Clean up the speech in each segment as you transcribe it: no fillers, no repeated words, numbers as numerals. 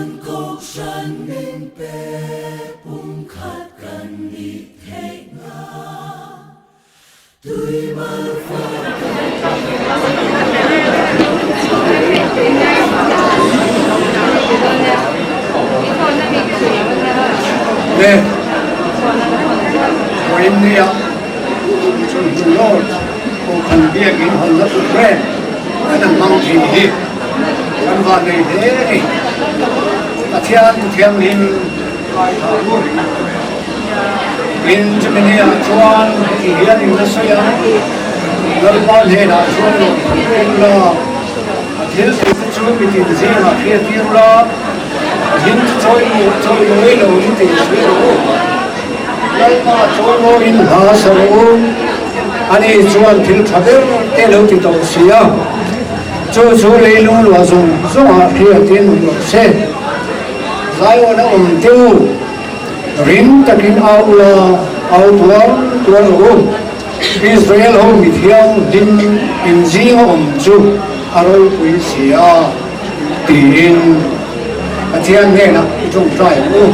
Kan kohhran min pe pumkhat kan nih theih nan tui mal far Le vawiin nia chawlhnu lawr Kohhran biakin hawnna tut reng kan han hmang thin hi kan van nei hle a ni. Pathian Thianghlim ngaithla ngur in chumi niah chuan heti hian in la sawi a, Lalpa hnenah chuan lawm thu pek la, a thil tih te chu mitin zingah hriat tir la, a hlim chu chawi chawi mawi lo in tih sawi rawh u. Lalpa chawi mawiin hla sa rawh u, ani chuan thil tha ber te lo ti tawh si a, chu chu leilung luah zawng zawngah hriatin awm rawh se. Zaiawn a awm teh u, ring takin au ula, au tuar tuar rawh u. Israel ho mi thianghlim inzinga awm chu a ropui si a, tiin Pathian hnenah i tawngtai ang u.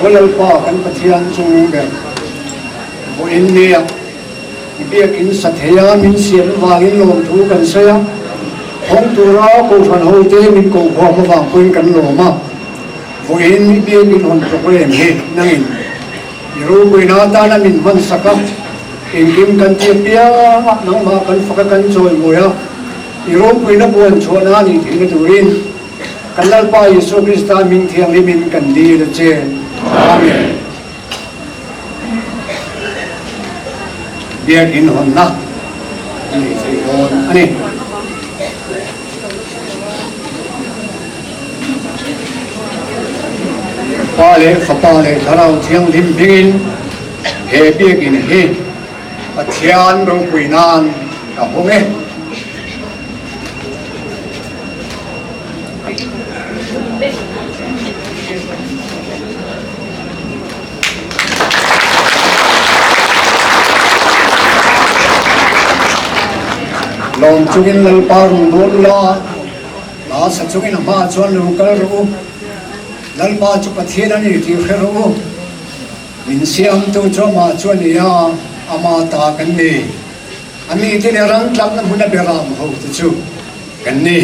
Aw Lalpa kan Pathian chung ber, vawiin nia i biakin sa theia min siam avangin lawmthu kan sawi a, hawng tura Kohhran hote min koh huam avang pawhin kan lawm a. Vawiin i biakin hawn program hi nangin i ropuina atana min hmansak a, engkim kan ti apiang a, nangmah kan fak a kan chawimawi a, i ropuina buan chhuahna a nih theihna turin kan Lalpa Isua Krista hming thianghlimin kan dil a che. Amen. Biakin hawnna a nih theih dawn a ni. Pa leh Fapa leh Thlarau Thianghlim hmingin he biakinn hi Pathian ropui nan ka hawng e. Lawm chungin Lalpa rung dawn ula, hla sa chungin a hmaah chuan lo kal rawh u. Lalpa chu Pathian a ni tih hre rawh u. Min siamtu chu amah chu a ni a, ama ta kan ni. A mite leh ram tlakna hmuna beram hote chu kan ni.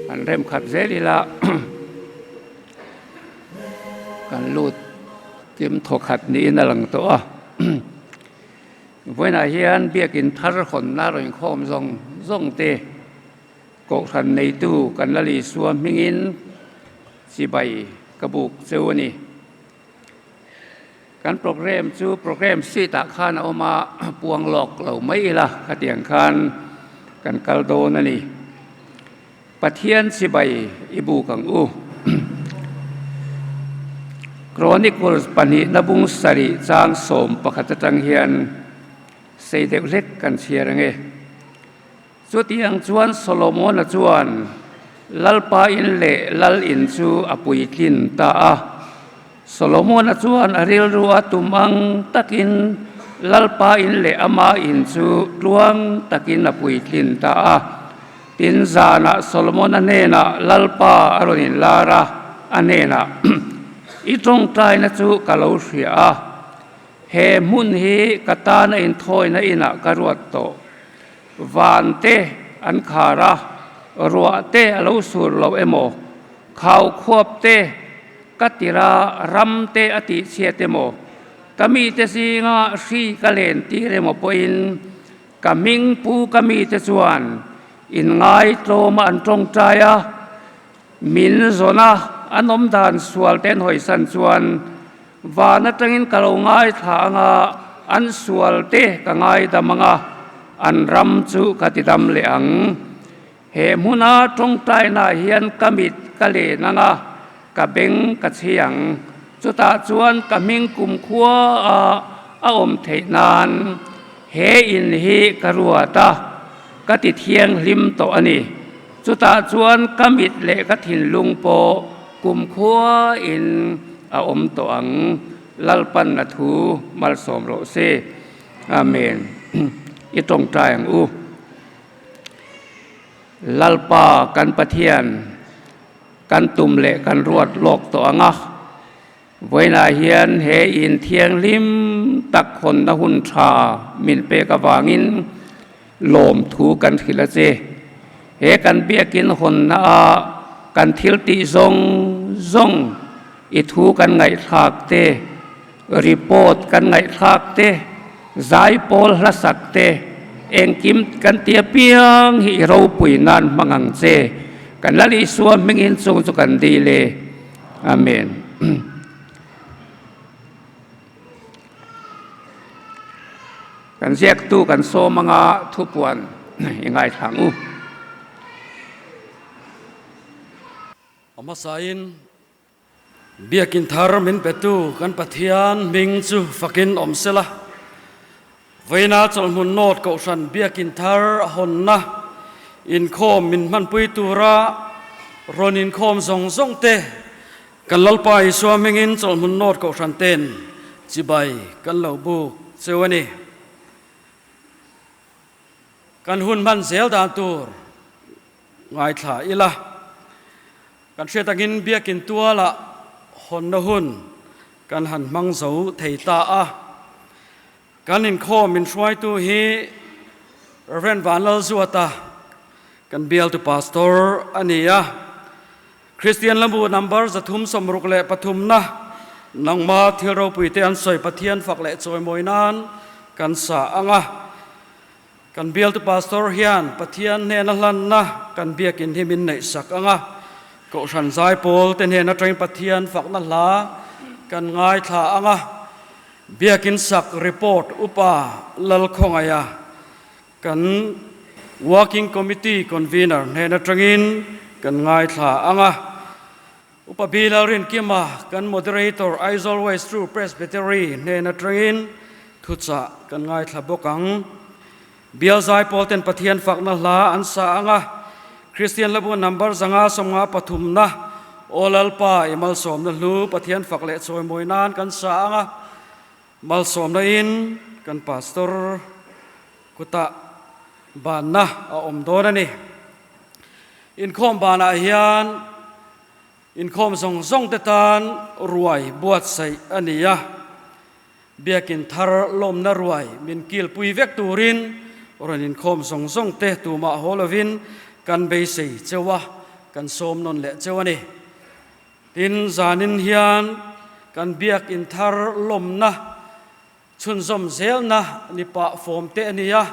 An rem khat zel ila kan lut kim thaw khat niin a lang tawh a. Vawiinah hian biakin thar hawnna rawn inkhawm zawng zawng te Kohhran neitu kan la Isua hmingin chibai ka buk cheu a ni. Kan program chu program sheet ah khan a awm a, puang lawk lo mai ila khatiang khan kan kal dawn a ni. Pathian chibai i buk ang u. Chronicles pahnihna bung sarih chang 11 atang hian sei deuh hlek kan chhiar ang e. Chutiang chuan Solomona chuan Lalpa in leh Lal in chu a puitlin ta a. Solomona chuan a rilru a tum ang takin Lalpa in leh ama in chu tluang takin a puitlin ta a. Tin, zanah Solomona hnenah Lalpa a rawn inlar a, a hnenah, I tawngtaina chu ka lo hria a, he hmun hi ka tana inthawina inah ka ruat tawh. Van te an khar a, ruah te a lo sur lo emaw, khau khuap te ka tir a, ram te a tihchhiat emaw, ka mite zinga hri ka len tir emaw pawhin ka hming pu ka mite chuan inngai tlawma an tawngtai a, min zawn a, an awmdan sual te an hawisan chuan van atangin ka lo ngaithla anga. an sualte ka ngaidam ang a, an ram chu ka tidam leh ang. He hmuna tawngtainaah hian ka mit ka len ang a, ka beng ka chhi ang. Chutah chuan ka hming kumkhua a a awm theih nan he in hi ka ruat a, ka ti thianghlim tawh a ni. Chutah chuan ka mit leh ka thinlung pawh kumkhua in a awm tawh ang. Lalpan a thu malsawm rawh se. Amen. I tawngtai ang u. Lalpa kan Pathian kan tum leh kan ruat lawk tawh ang a, vawiinah hian he in thianghlim tak hawnna hun tha min pek avangin lawmthu kan hrilh a che. He kan biakin hawnna a kan thil tih zawng zawng i thu kan ngaihthlak te, Report kan ngaihthlak te, zaipawl hlasak te, engkim kan ti apiang hi i ropui nan hmang ang che. Kan Lal Isua hmingin chung chu kan dil e. Amen. Kan ziaktu kan sawm anga thupuan i ngaithla ang u. A hmasain Biakin thar min petu kan Pathian hming chu fakin awm sela. Vawiina chawlhmun North Kohhran Biakin thar a hawnna inkhawm min hmanpui tura rawn inkhawm zawng zawng te kan Lalpa Isua hmingin chawlhmun North Kohhran ten chibai kan lo buk cheu a ni. Kan hun hman zel dan tur ngaithla ila. Kan hriat angin Biakin tualah hawnna hun kan han hmang zo thei ta a. Kan inkhawm min hruaitu hi Rev. Vanlalzuata, kan bialtu pastor a ni a. Kristian lambu number 363 na nangma thil ropuite an sawi Pathian fak leh chawimawi nan kan sa ang a. Kan bialtu pastor hian Pathian hnena hlanna kan biakin hi min neihsak ang a, Kohhran zaipawl te hnen atangin Pathian fakna hla kan ngaithla ang a, biakin sak report upa Lalkhawngaia kan Working Committee Convener hnen atangin kan ngaithla ang a, Upa Bi Lalrinkima kan Moderator Aizawl West True Presbytery hnen atangin thuchah kan ngaithla bawk ang. Bial zaipawl ten Pathian fakna hla an sa ang a, Kristian hlabu number 553 na Aw Lalpa i malsawmna hlu Pathian fak leh chawimawi nan kan sa ang a, malsawmna in kan Pastor kutah banna a awm dawn a ni. Inkhawm banah hian inkhawm zawng zawng te tan ruai buatsaih a ni a, Biakin thar lawmna ruai min kilpui vek turin rawn inkhawm zawng zawng te tumah haw lovin kan beisei cheu a, kan sawm nawn leh cheu a ni. Tin, zanin hian kan biakin thar lawmna Chhunzawm zelna ni pah fawm te a ni a,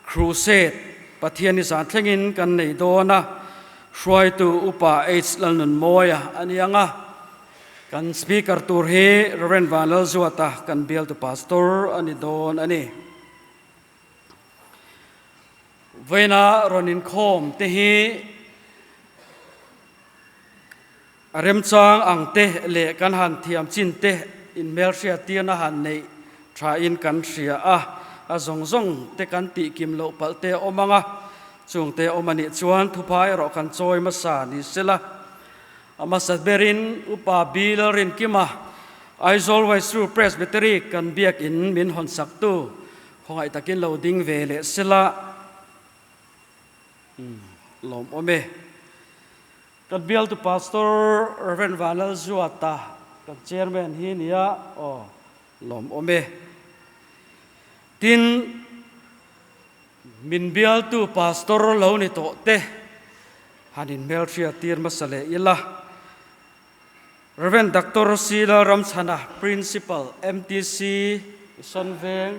Crusade Pathian i zan thlengin kan nei dawn a, hruaitu Upa H Lalnunmawia a ni ang a, kan Speaker tur hi Rev Vanlalzuata kan bialtu Pastor a ni dawn a ni. Vawiina rawn inkhawm te hi A remchang ang te leh kan han thiam chin te inhmelhriat tirna han neih thain kan hria a, a zawng zawng te kan tih kim loh palh te a awm ang a, chung te a awm a nih chuan thupha erawh kan chawi hmasa ni sela. A hmasa berin Upa Bi Lalrinkima, Aizawl Waisu Presbytery kan biakin min hawnsaktu khawngaih takin lo ding ve leh sela. Lawmawm e. Kan bialtu Pastor Rev. Vanlalzuata kan Chairman hi nia aw lawmawm e. Tin, min bialtu Pastor lo ni tawh te han inhmelhriat tir hmasa leh ila. Rev. Doctor C. Lalramchhana, Principal, MTC, Sawnveng.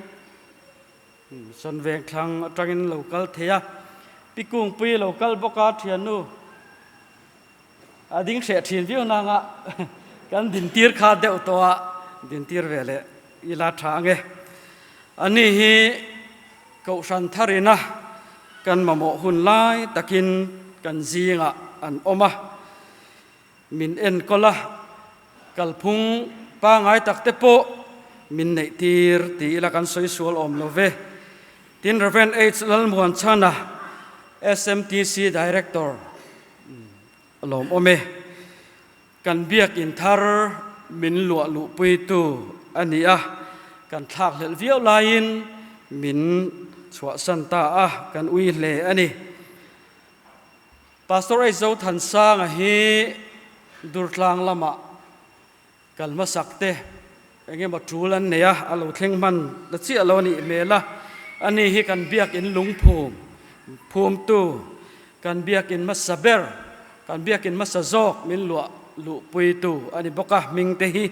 Sawnveng thlang atangin lo kal thei a, Pi Kungpui lo kal bawk a thiannu a ding hreh thin viau nanga kan dintir kha deuh tawh a, dintir ve leh ila tha ange. Ani hi Kohhran tharina kan mamawh hun lai takin kan zingah an awm a, min enkawl a, kalphung pangai tak te pawh min neih tir ti ila kan sawi sual awm lo ve. Tin, Rev. H. Lalmuanchhana, SMTC Director, a lawmawm e. Kan biakin thar min luah luhpuitu a ni a, kan thlakhlelh viau laiin min chhuahsan ta a, kan ui hle a ni. Pastor H. Zothansanga hi Durtlang lamah kal hmasak te eng emaw tul an nei a, a lo thleng hman ta chiah lo a nih hmel a, ani hi kan biakin lungphum phumtu, kan biakin hmasa ber, kan biakin hmasa zawk min luah luhpuitu a ni bawk a, hming te hi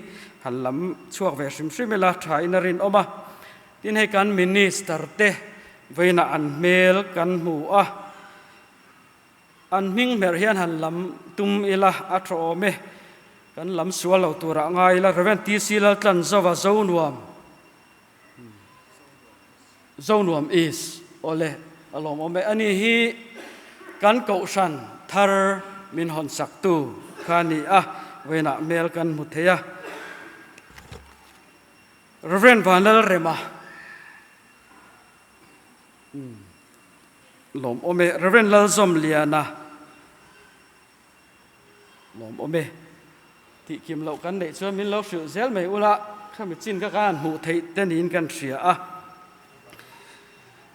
han lam chhuak ve hrim hrim ila tha in a rinawm a, tin hei kan minister te vawiinah an hmel kan hmu a. An hming hmerh hian han lam tum ila a tha awm e. Kan lam sual lo turah ngai ila Rev. TC Laltlanzova Zonuam Zonuam East awle a lawmawm e. Ani hi kan kohhran thar min hawn saktu kha a ni a, vawiinah hmel kan hmu thei a. Rev. Vanlalrema. Lawm awm e. Rev. Lalzawmliana lawm awm e. Tih kim loh kan neih chuan min lo hrilh zel mai ula, khami chin kha kan hmuh theih te niin kan hria a.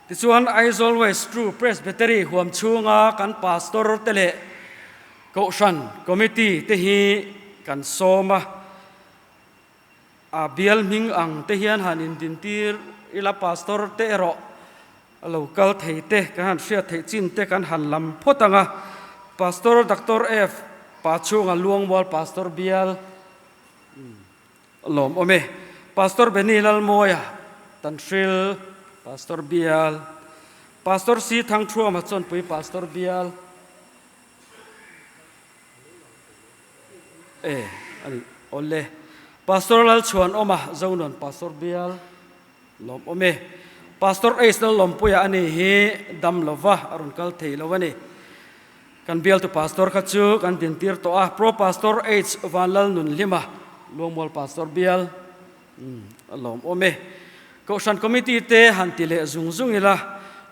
Tichuan Aizawl West True Presbytery huam chhunga kan Pastor te leh Kohhran Committee te hi kan sawm a. A bial hming ang te hian han indintir ila Pastor te erawh a lo kal thei te kan han hriat theih chin te kan han lam phawt ang a. Pastor Doctor F pa chhunga Luangmual Pastor bial lawm awm e. Pastor Benny Lalmawia Tanhril Pastor bial. Pastor C Thangthuama Chawnpui Pastor bial. E ani awle Pastor Lalchhuanawma Zonuan Pastor bial lawm awm e Pastor Ace Lallawmpuia ani hi dam lova a rawn kal thei lo ani kan bialtu Pastor kha chu kan dintir tawh a Pro Pastor H Vanlalnunhlima Luangmual Pastor bial a lawm awm e Kohhran Committee te han ti leh zung zung ila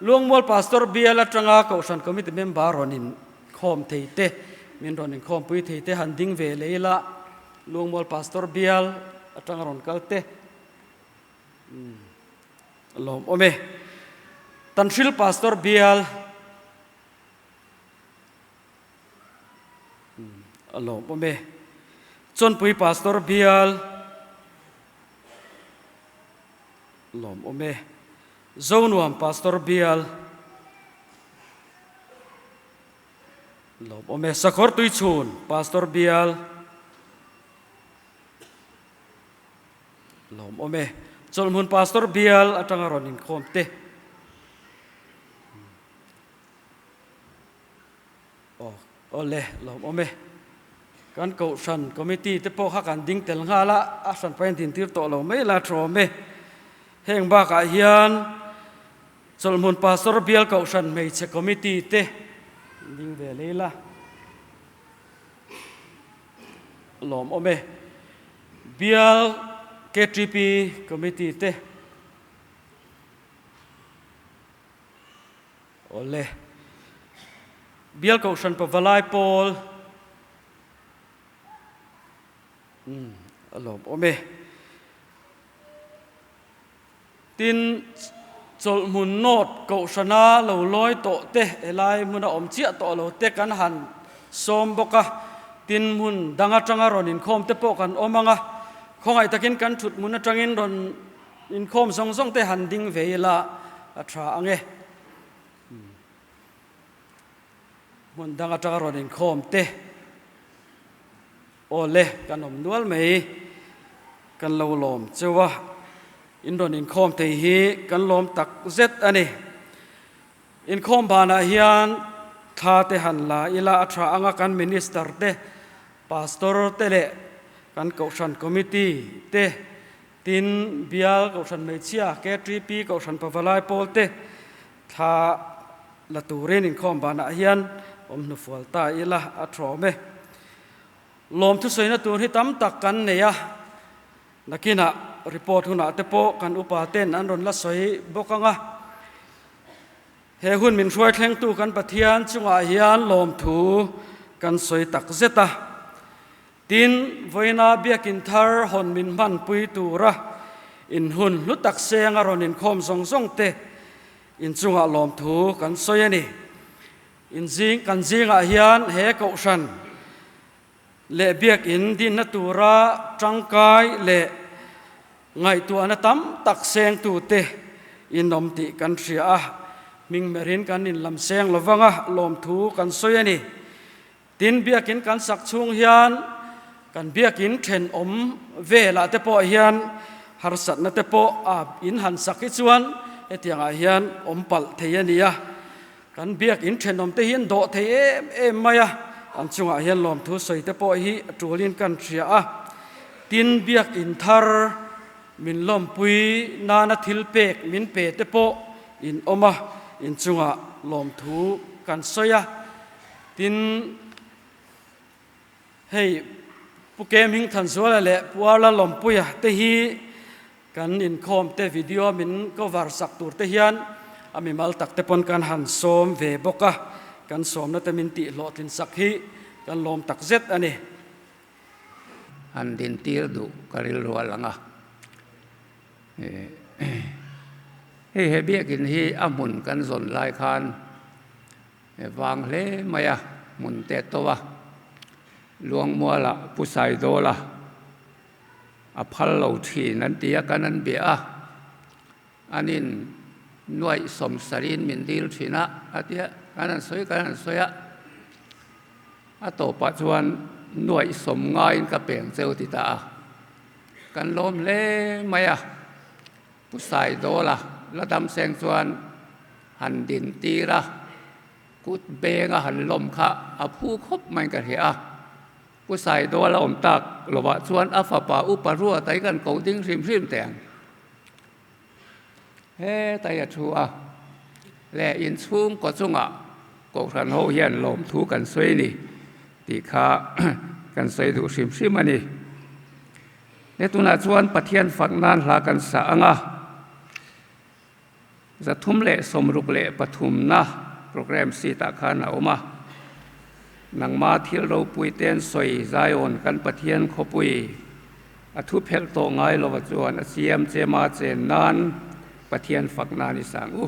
Luangmual Pastor bial atanga Kohhran Committee member rawn in Khawm thei te, min rawn inkhawmpui thei te han ding ve leh ila, Lungmual Pastor bial atanga rawn kal te a lawm awm e. Tanhril Pastor bial a lawm awm e. Chawnpui Pastor bial a lawm awm e. Zonuam Pastor bial Lawm awm e. Sakhawr Tuichhun Pastor bial Lawm awm e. Chawlhmun Pastor bial atanga rawn inkhawm te. Aw awle lawm awm e. Kan kohhran committee te pawh kha kan ding tel nghal a, a hran pahin din tir tawh lo mai la tha awm e. Heng bakah hian Chawlhmun Pastor bial kohhran hmeichhe committee te ding ve lei la lawm awm e. Bial KTP committee te Awle. Bial Kohhran Pavalai Pawl Umm a lawm awm e. Tin, chawlhmun nawt Kohhrana lo lawi tawh te helai hmuna awm chiah tawh lo te kan han sawm bawk a. Tin, hmun dang atanga rawn inkhawm te pawh kan awm ang a. Khawngaih takin kan thut hmun atangin rawn Inkhawm zawng zawng te han ding ve ila a tha ang e. Hmun dang atanga rawn inkhawm te aw le kan awm nual mai kan lo lawm cheu a, in rawn inkhawm thei hi kan lawm tak zet a ni. Inkhawm banah hian thla te han la ila a tha ang a, kan minister te, pastor te leh kan kohhran committee te. Tin, Bial Kohhran Hmeichhia, KTP Kohhran Pavalai Pawl te thla la turin inkhawm banah hian awm hnufual ta ila a thawm e. Lawm thusawiina tur hi tam tak kan nei a, nakinah report hunah te pawh kan upa ten an rawn la sawi bawk ang a. He hun min hruai thlengtu kan Pathian chungah hian lawmthu kan sawi tak zet a. Tin, vawiina biakin thar hawn min hmanpui tura inhun hlu tak seng a rawn inkhawm zawng zawng te inchungah lawmthu kan sawi a ni. Inzing kan zingah hian he kohhran leh biakin dinna tura tangkai leh ngaihtuahna tam tak sengtute in awm tih kan hria a, hming merin kan inlam seng lovang a lawmthu kan sawi a ni. Tin, biakin kan sak chhung hian kan biakin thenawm velah te pawh hian harsatna te pawh a in han sak hi chuan hetiangah hian awm palh thei a ni a. Kan biakin thenawm te hi an dawh thei em em mai a, an chungah hian lawmthu sawi te pawh hi a tulin kan hria a. Tin, biakin thar min lawmpui nana thil pek min pe te pawh in awm a, in chungah lawmthu kan sawi a. Tin, hei Pu Kem Hmingthanzuala leh Pu Arla Lawmpuia te hi kan inkhawm te video min cover sak tur te hian a mimal tak te pawn kan han sawm ve bawk a, kan sawmna te min tih hlawhtlin sak hi kan lawm tak zet a ni. Han dintir duh ka rilru a lang a, hei he biakin hi a hmun kan zawn lai khan Vang hle mai a, hmun te to a, Luangmualah Pu Saidawla a phal lo thin an ti a, kan an bia a, an in nuaih sawmsarin min dil thin a, a ti a, kan han sawi kan han sawi a, a tawpah chuan nuaih sawm ngaiin ka peng cheu ti ta a, kan lawm hle mai a. Pu Saidawla la dam seng chuan han din tir a, kut benga han lawm kha a phu khawp maiin ka hria a. Pu Saidawla awm tak lovah chuan a fapa upa ruata hi kan ko ding hrim hrim teh ang. Hetai a thu a, le inchhungkaw chungah Kohhran ho hian lawmthu kan sawi ni tih kha kan sawi duh hrim hrim a ni. He tunah chuan Pathian fak nan hla kan sa ang a, 363na program sheet ah khan a awm a. Nangma thil ropui ten sawi Zion kan Pathian khawpui a thu phelh tawh ngai lova chuan a siam chema chen nan Pathian fak nan i sang u.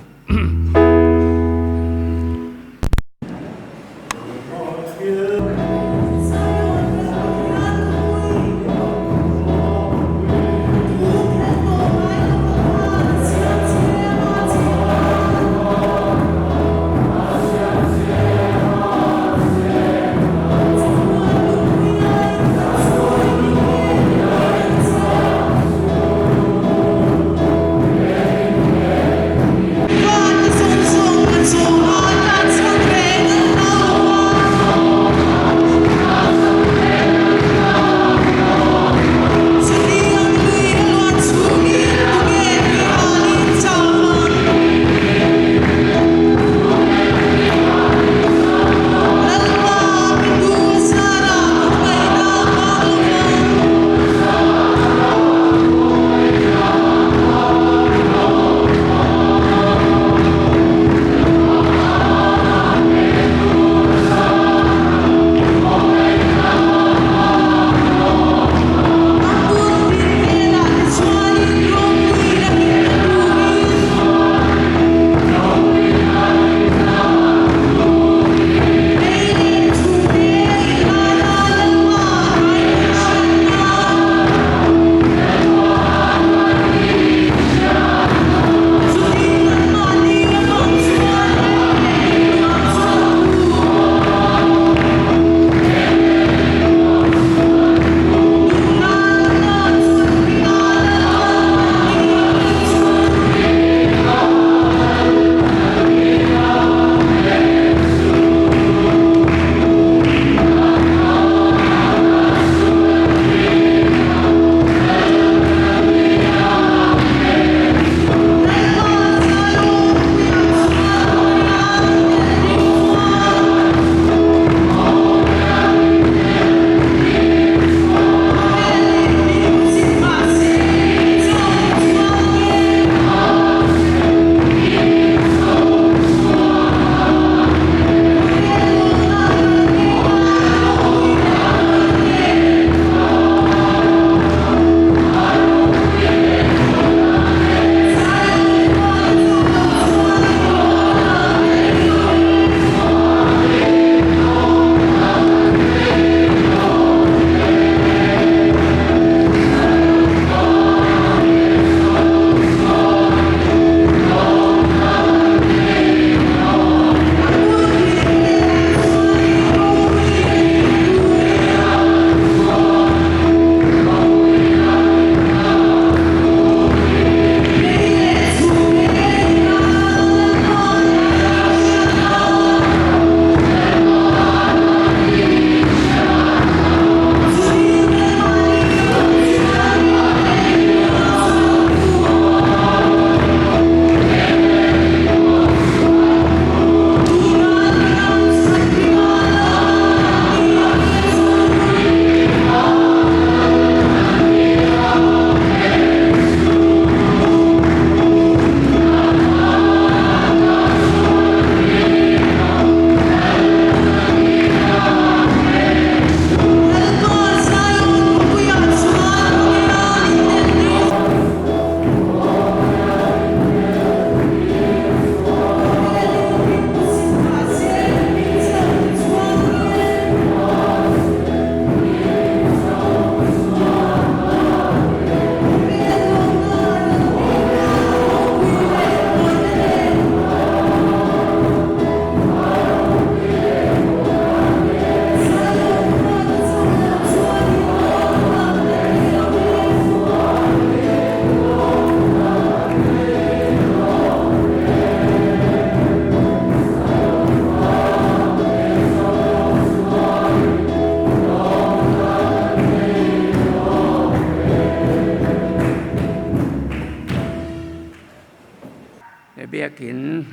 He biakin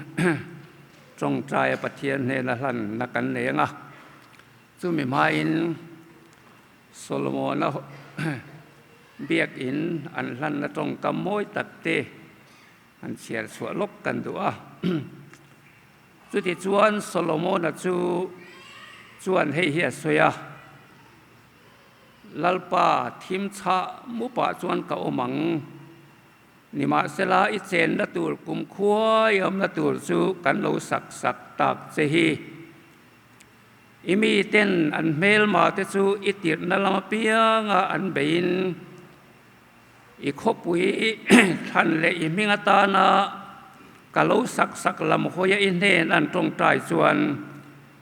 tawngtaia Pathian hnena hlanna kan nei ang a, chumi hmain Solomona biakin an hlanna tawngkam mawi tak te an chhiar chhuah lawk kan duh a. Chutichuan Solomona chu chuan hei hi a sawi a, Lalpa thim chhah mupah chuan ka awm ang. Nimahsela i chenna tur kumkhuai awmna tur chu kan lo sak sak tak che hi. I miten an hmelma te chu i tirhna lam apianga an beiin i khawpui thlan leh i hming atana ka lo sak sak lam hawia i hnen an tawngtai chuan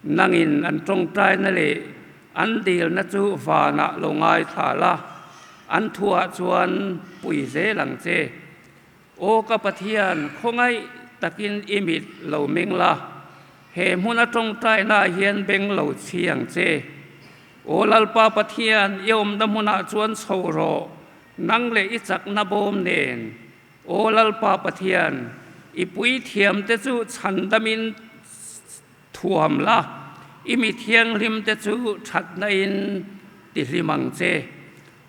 nangin an tawngtaina leh an dilna chu vanah lo ngaithla la, an thuah chuan pui zel ang che. Aw ka Pathian, khawngaih takin i mit lo meng la, he hmuna tawngtainaah hian beng lo chhi ang che. Aw Lalpa Pathian, i awmna hmunah chuan chho rawh, nang leh i chakna bawm nen. Aw Lalpa Pathian, i puithiamte chu chhandamin thuam la, i mi thianghlimte chu thatnain tihlim ang che.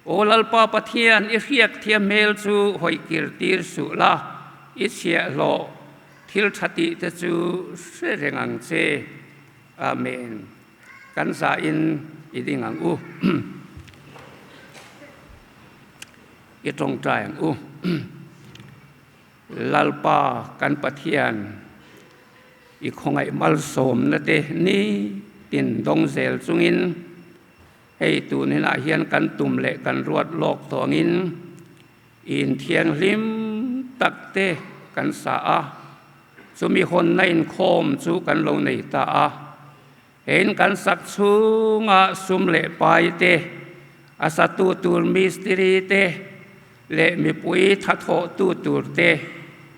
Aw Lalpa Pathian, i hriak thiam hmel chu hawi kir tir suh la, i chhiahhlawh thil tha tih te chu hre reng ang che. Amen. Kan zahin i ding ang u. I tawngtai ang u. Lalpa kan Pathian, i khawngaih malsawmna te ni tin dawng zel chungin, Hei tun inah hian kan tum leh kan ruat lawk tawngin in thianghlim tak te kan sa a, chumi hawnna inkhawm chu kan lo nei ta a. He in kan sak chhunga sum leh pai te, a satu tur mistiri te leh mipui thathawhtu tur te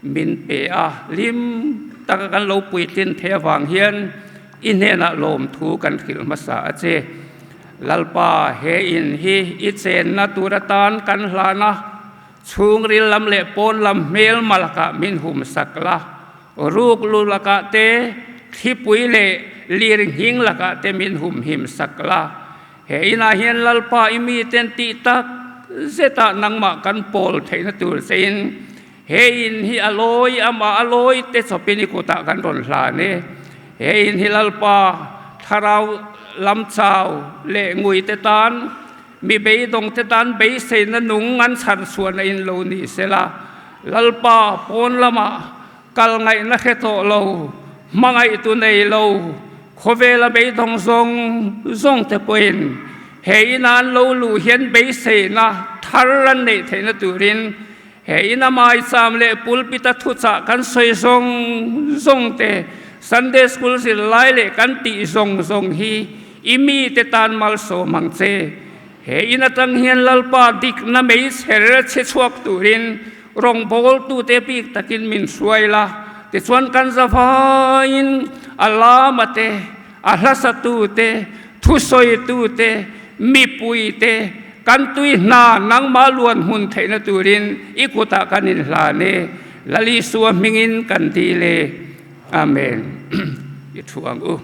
min pe a, hlim taka kan lo puitlin theih avang hian i hnenah lawmthu kan hrilh hmasa a che. Lalpa, he in hi i chenna tur atan kan hlan a, chhungril lam leh pawn lam hmelma lakah min hum sak la, ruk lu lakah te, thlipui leh lir nghing lakah te min humhim sak la. He inah hian Lalpa i miten tih tak zetah nangmah kan pawl theihna tur chein he in hi a lawi amah a lawi te chawpin i kutah kan rawn hlan e. He in hi Lalpa thlarau lam chau leh ngui te tan, mi beidawng te tan beiseina nung an chhan chhuahna in lo ni sela, Lalpa pawn lamah Kal ngaihna hre tawh lo, hmangaihtu nei lo, khawvela beidawng zawng zawng te pawhin he ina an lo luh hian beiseina thar an neih theihna turin he ina maicham leh pulpit-a thuchah kan sawi zawng zawng te, Sunday School zirlai leh kan tih zawng zawng hi i mite tan malsawm ang che. He in atang hian Lalpa dikna mei chher chhe chhuak turin rawngbawltute bik takin min hruai la, tichuan kan zavaiin a lama te, a hlasatute, thusawitute, mipuite, kan tui hna nangmah luan hmun theihna turin i kutah kan inhlan e. Lal Isua hmingin kan dil e. Amen. I thu ang u.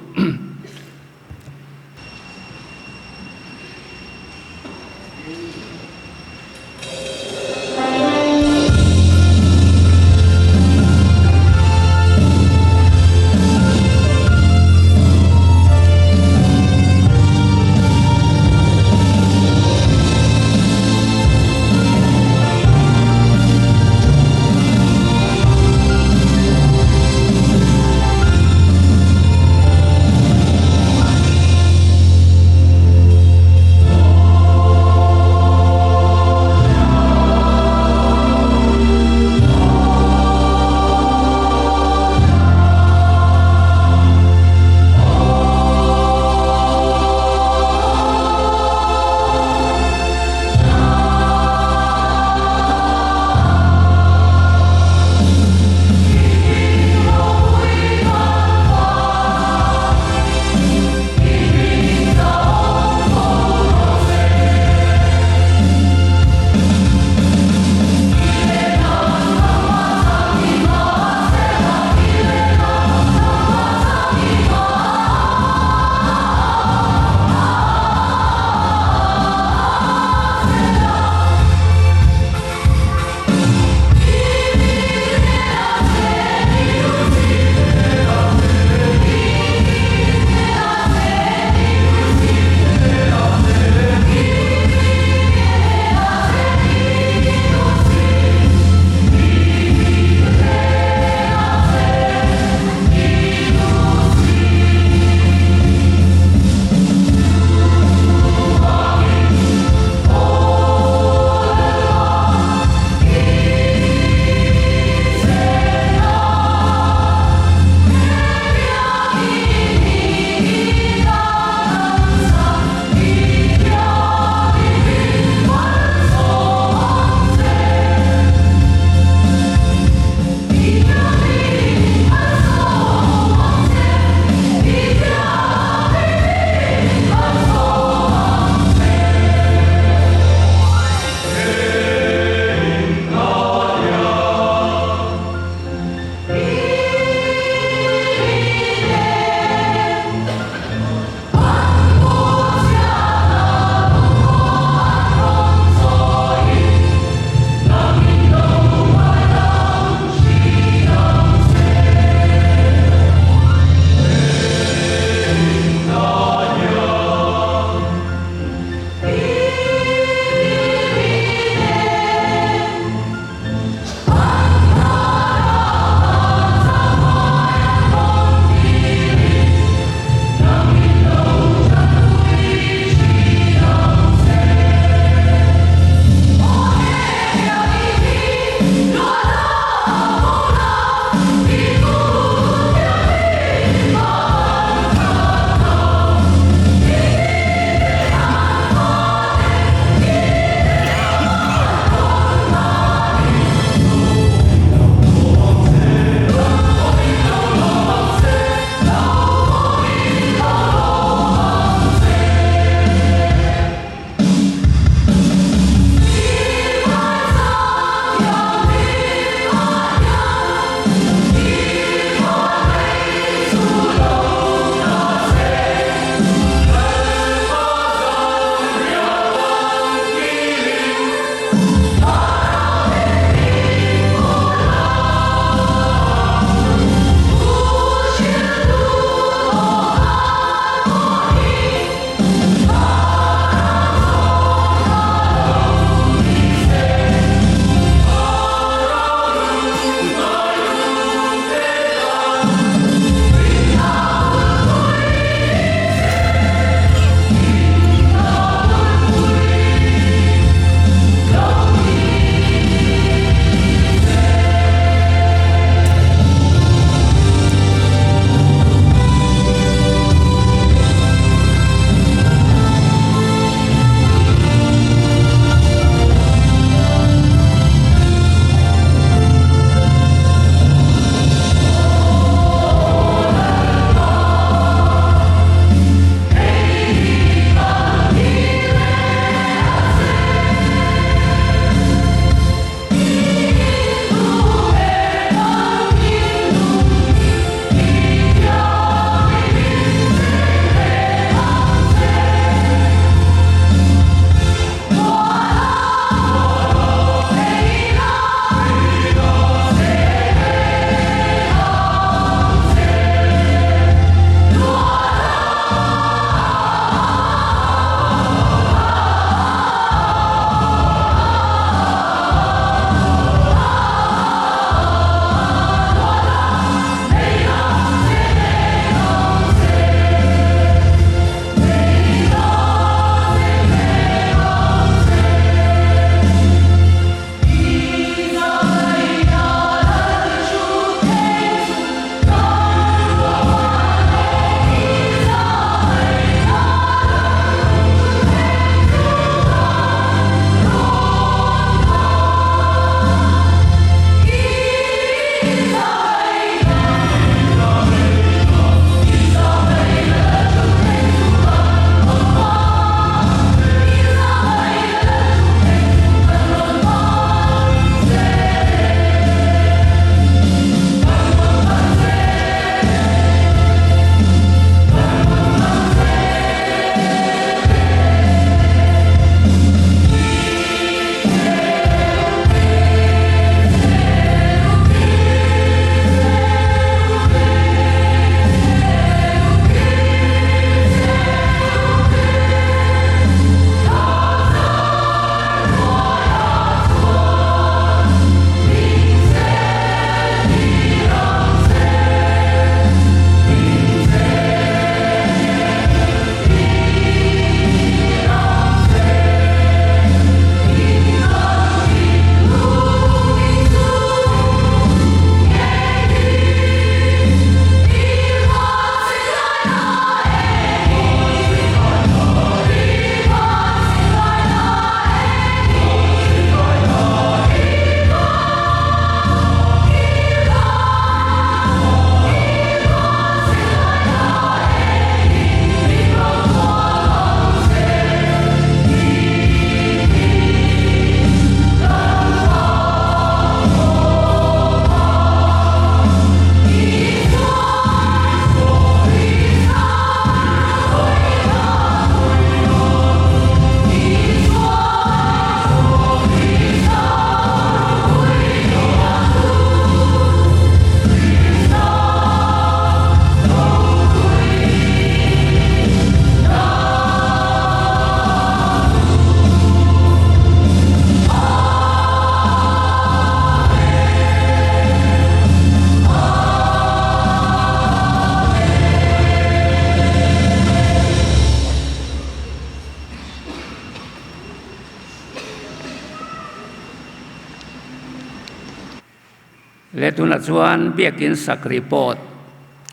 Tunah chuan Biakin sak report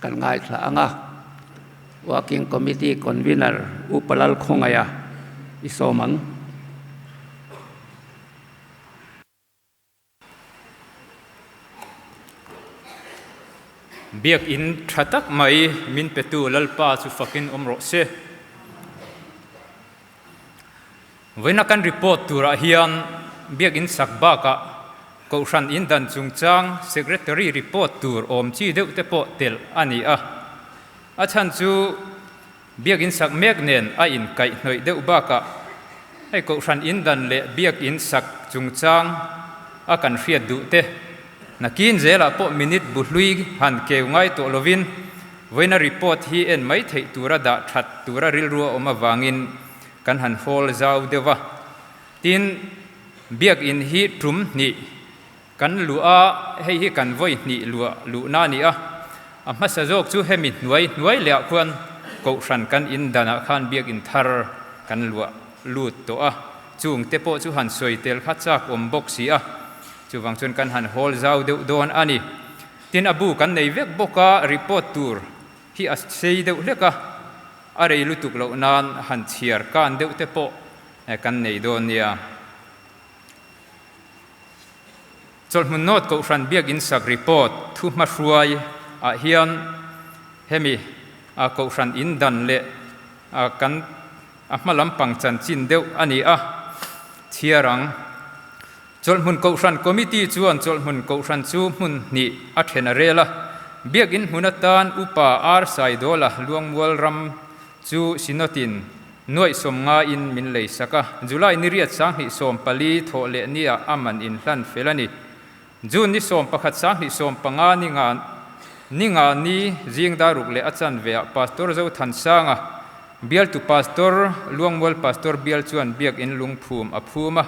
kan ngaithla ang a, Working Committee Convener U Palal Khawngaia i sawm ang. Biakin tha tak mai min petu Lalpa chu fakin awm rawh se. Vawiina kan report turah hian Biakin sak bakah Kohhran in dan chungchang Secretary report tur awm chi deuh te pawh telh a ni a. A chhan chu Biakin sak mek nen a inkaihhnawih deuh bakah hei Kohhran in dan leh Biakin sak chungchang a kan hriat duh te nakin zelah pawh minute bu hlui han keu ngai tawh lovin vawiina report hi en mai theih tura dah that tura rilru a awm avangin kan han hawl zau deuh a. Tin, Biakin hi tum hnih kan luh a, hei hi kan vawi hnih luah luhna a ni a. A hmasa zawk chu hemi hnuai hnuai leh ah khuan Kohhran kan in danah khan Biakin thar kan luah lut tawh a, chung te pawh chu han sawi tel kha chak awm bawk si a, chuvang chuan kan han hawl zau deuh dawn a ni. Tin, a bu kan nei vek bawk a, report tur hi a sei deuh hlek a, a rei lutuk loh nan han chhiar kan deuh te pawh kan nei dawn nia. Chawlhmun North Kohhran Biakin sak report thu hmahruai ah hian hemi a Kohhran in dan leh kan a hma lampang chanchin deuh a ni a, chhiar ang. Chawlhmun Kohhran Committee chuan Chawlhmun Kohhran chu hmun hnih a then a rel a, Biakin hmun atan Upa R Saidawla Luangmual ram chu Synod-in nuaih sawm ngaiin min lei sak a, July ni riat 2014 thawh leh niah a man inhlan fel a ni. June ni 11 2015 ni nga ni nga ni zing daruk leh a chanve ah Pastor Zothansanga bialtu Pastor Luangmual Pastor bial chuan Biakin lungphum a phum a,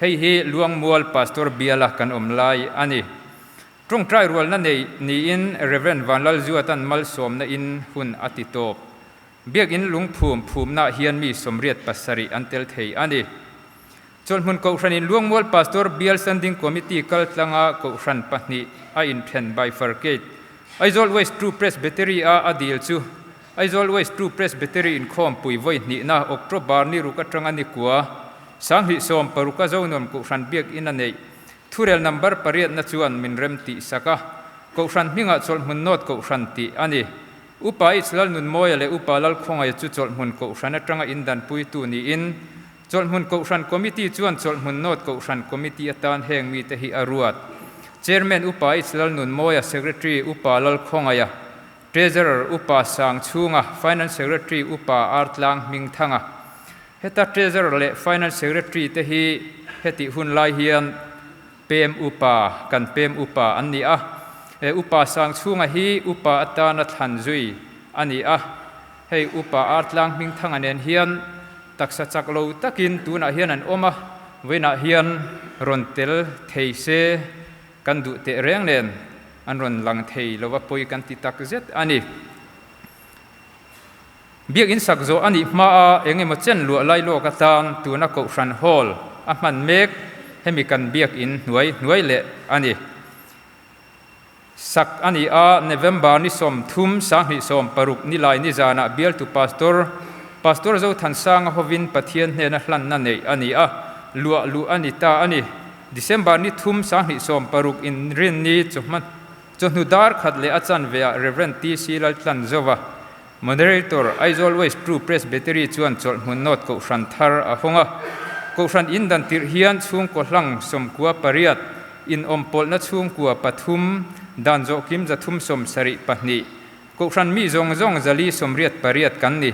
hei hi Luangmual Pastor biala kan awm lai a ni. Tawngtai rualna nei niin Rev. Vanlalzuatan malsawmna in hun a ti tawp. Biakin lungphum phumnaah hian mi 87 an tel thei a ni. Chawlhmun Kohhranin Luangmual Pastor Bial Standing Committee kal tlanga Kohhran pahnih a inthen bifurcate Aizawl West True Presbytery a a dil chu Aizawl West True Presbytery inkhawmpui vawi hnihna October ni ruk atanga ni kua 2016 a Zonuam Kohhran Biakin a neih Thurel number pariatna chuan min rem tih sak a, Kohhran hmingah Chawlhmun North Kohhran tih a ni. Upa H Lalnunmawia leh Upa Lalkhawngaia chu Chawlhmun Kohhran atanga indanpuitu niin, Chawlhmun Kohhran Committee chuan Chawlhmun North Kohhran Committee atan heng mite hi a ruat. Chairman Upa H Lalnunmawia, Secretary Upa Lalkhawngaia, Treasurer Upa Sangchhunga, Finance Secretary Upa Artlang Hmingthanga. Heta Treasurer leh Finance Secretary te hi hetih hun lai hian pem upa, kan pem upa an ni a. He Upa Sangchhunga hi upa atana thlan zui a ni a. Hei Upa Artlang Hmingthanga nen hian taksa chak lo takin tunah hian an awm a, vawiinah hian rawn tel thei se kan duh teh reng nen an rawn lang thei lova pawi kan ti tak zet a ni. Biakinn sak zawh a nih hmaa eng emaw chen luah lai lawk atan tuna Kohhran Hall a hman mek hemi kan biakinn hnuai hnuai leh a ni. Sak a ni a, November ni 30 2016 ni lai nizanah bialtu Pastor Pastor Zothansanga hovin Pathian hnena hlanna neih a ni a, luah luh a ni ta a ni. December ni thum 2016 inrinni chawhma chawhnu dar khat leh a chanveah Rev. TC Laltlanzova Moderator, Aizawl West True Presbytery chuan chawlhhmun North Kohhran thar a hawng a. Kohhran in dan tirh hian chhungkaw hlang 98, inawmpawlhna chhungkua pathum, dan zawhkim 372, Kohhran mi zawng zawng 488 kan ni.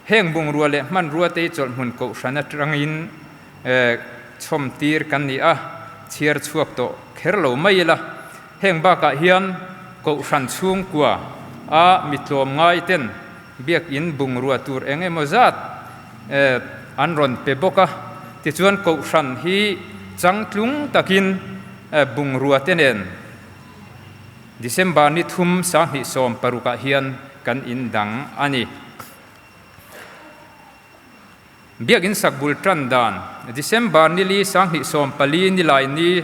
Heng bungrua leh hmanrua te hi chawlhhmun Kohhran atangin chhawm tir kan ni a, chhiar chhuak tawh kher lo mai ila. Heng bakah hian Kohhran chhungkua a mi tlawm ngai ten Biakinn bungrua tur eng emaw zat an rawn pe bawk a, tichuan Kohhran hi changtlung takin bungrua te nen December ni thum 2016 ah hian kan indang a ni. Biakinn sak bul tan dan, December ni li 2014 ni lai ni.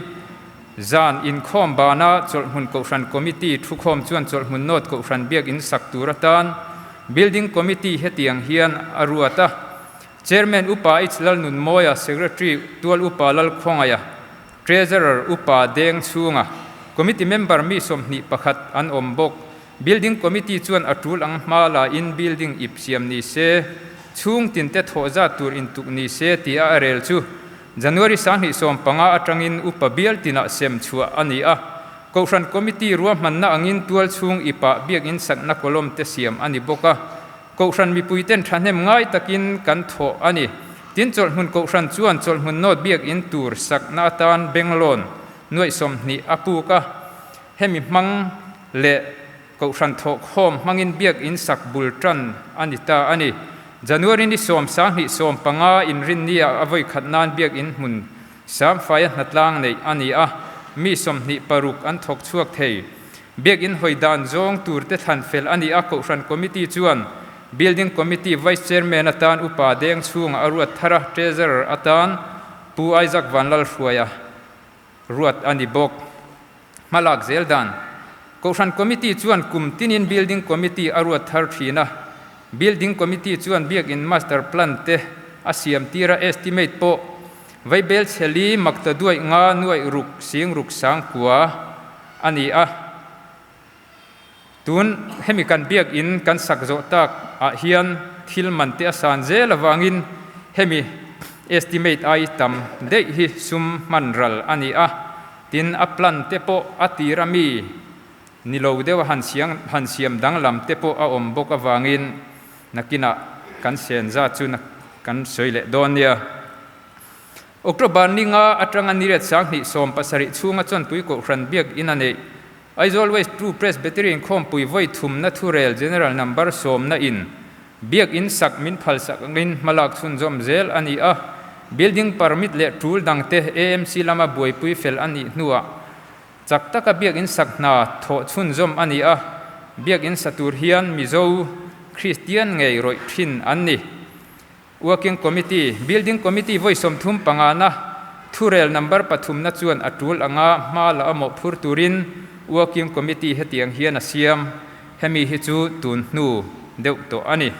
Zan inkhawm bana Chawlhhmun Kohhran Committee thukhawm chuan Chawlhhmun North Kohhran Biakin sak tur atan Building Committee hetiang hian a ruat a, Chairman Upa H Lalnunmawia, Secretary Tual Upa Lalkhawngaia, Treasurer Upa Deng chhunga Committee member mi 21 an awm bawk. Building Committee chuan a tul ang hma la in building ip siam ni se, chhung tin te thawh zat tur intuk ni se tia a rel chu January 2015 atangin upa bial tinah sem chhuah a ni a. Kohhran Committee ruahmanna angin tual chhung ipah biakinn sakna column te siam a ni bawk a. Kohhran mipuiten thahnem ngai takin kan thawh a ni. Tin chawlhhmun Kohhran chuan chawlhhmun nawt biakinn tur sakna atan Benglawn nuaih 20 a puk a. Hemi hmang leh Kohhran thawhkhawm hmangin biakinn sak bul tan a ni ta a ni. January ni 10 2015 inrinnia a vawikhat nan biakinn hmun Samfaia hnatlang neih a ni a, mi 26 an thawk chhuak thei. Biakinn hawi dan zawng tur te thlan fel a ni a, Kohhran Committee chuan Building Committee Vice Chairman atan Upa Deng chhungah a ruat thar a, Treasurer atan Pu Isaac Vanlalhruaia ruat a ni bawk. Hmalak zel dan. Kohhran Committee chuan kum tinin Building Committee a ruat thar thin a. Building Committee chuan Biakin Master Plan te a siam tir a, estimate pawh Vaibel chheli makta duaih nga nuaih ruk sing ruk sang kua a ni a. Tun hemi kan Biakin kan sak zawh tak ah hian thil man te a san zel avangin hemi estimate ai tam daih hi sum hman ral a ni a. Tin a plan te pawh a tir a mi ni lo deuh a han siang han siam danglam te pawh a awm bawk avangin nakinah kan sen zat chu kan sawi leh dawn nia. October ni nga atanga ni riat 2017 chhunga chuanpui Kohhran Biakinn a neih Aizawl West True Presbyterian Khawmpui vawi thumna thurel General Number sawmna in Biakinn sak min phal sak angin hmalak chhunzawm zel a ni a, building permit leh tul dangte AMC lama buaipui fel a nih hnuah chak taka Biakinn sak hna thawh chhunzawm a ni a, Biakinn sa tur hian Mizo Kristian ngei rawih thin an ni. Working Committee, Building Committee vawi 35 na thurel number pathumna chuan a tul anga hma la a mawhphur turin Working Committee hetiang hian a siam. Hemi hi chu tun hnu deuh tawh a ni.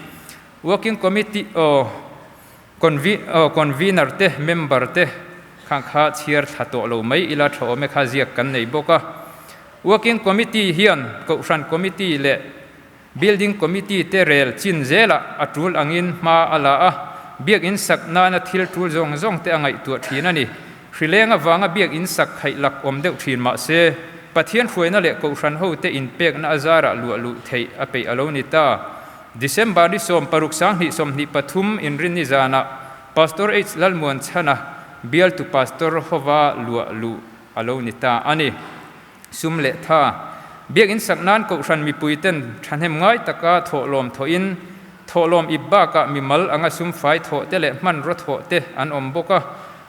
Working Committee aw Convener te, Member te khang kha chhiar thla tawh lo mai ila tha awm e kha ziak kan nei bawk a. Working Committee hian Kohhran Committee leh Building Committee te rel chin zelah a tul angin hma a la a, biakinn sak nana thil tul zawng zawng te a ngaihtuah thin a ni. Hrileng avanga biakinn sak khaih lak awm deuh thin mah se, Pathian hruaina leh Kohhran ho te inpekna a zarah luah luh theih a peih a lo ni ta. December ni 16 2023 inrinni zanah Pastor H Lalmuanchhana bialtu Pastor hova luah luh a lo ni ta a ni. Sum leh tha. Biakinn sak nan Kohhran mipui ten thahnem ngai taka thawhlawm thawhin, thawhlawm ip bakah mimal anga sum fai thawh te leh hmanraw thawh te an awm bawk a.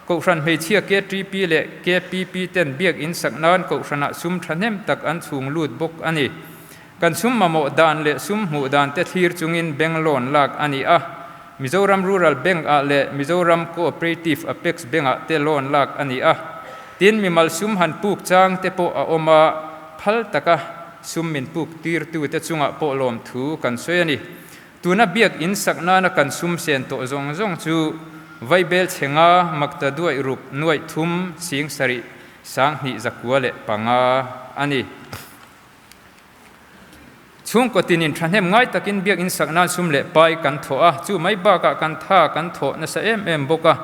Kohhran hmeichhia KTP leh KPP ten biakinn sak nan Kohhranah sum thahnem tak an chhung lut bawk a ni. Kan sum mamawh dan leh sum hmuh dan te thlir chungin bank loan lak a ni a. Mizoram Rural Bank ah leh Mizoram Cooperative Apex Bank ah te loan lak a ni a. Tin, mimal sum han puk chang te pawh a awm a, phal taka sum min puk tirtu te chungah pawh lawmthu kan sawi a ni. Tuna biak in sak nana kan sum sen tawh zawng zawng chu Vaibel chhe nga makta duaih ruk nuaih thum sing sarih 2000 500 a ni. Chhungkaw tinin thahnem ngai takin biakinn sak nan sum leh pai kan thawh a, chu mai bakah kan tha kan thawh nasa em em bawk a,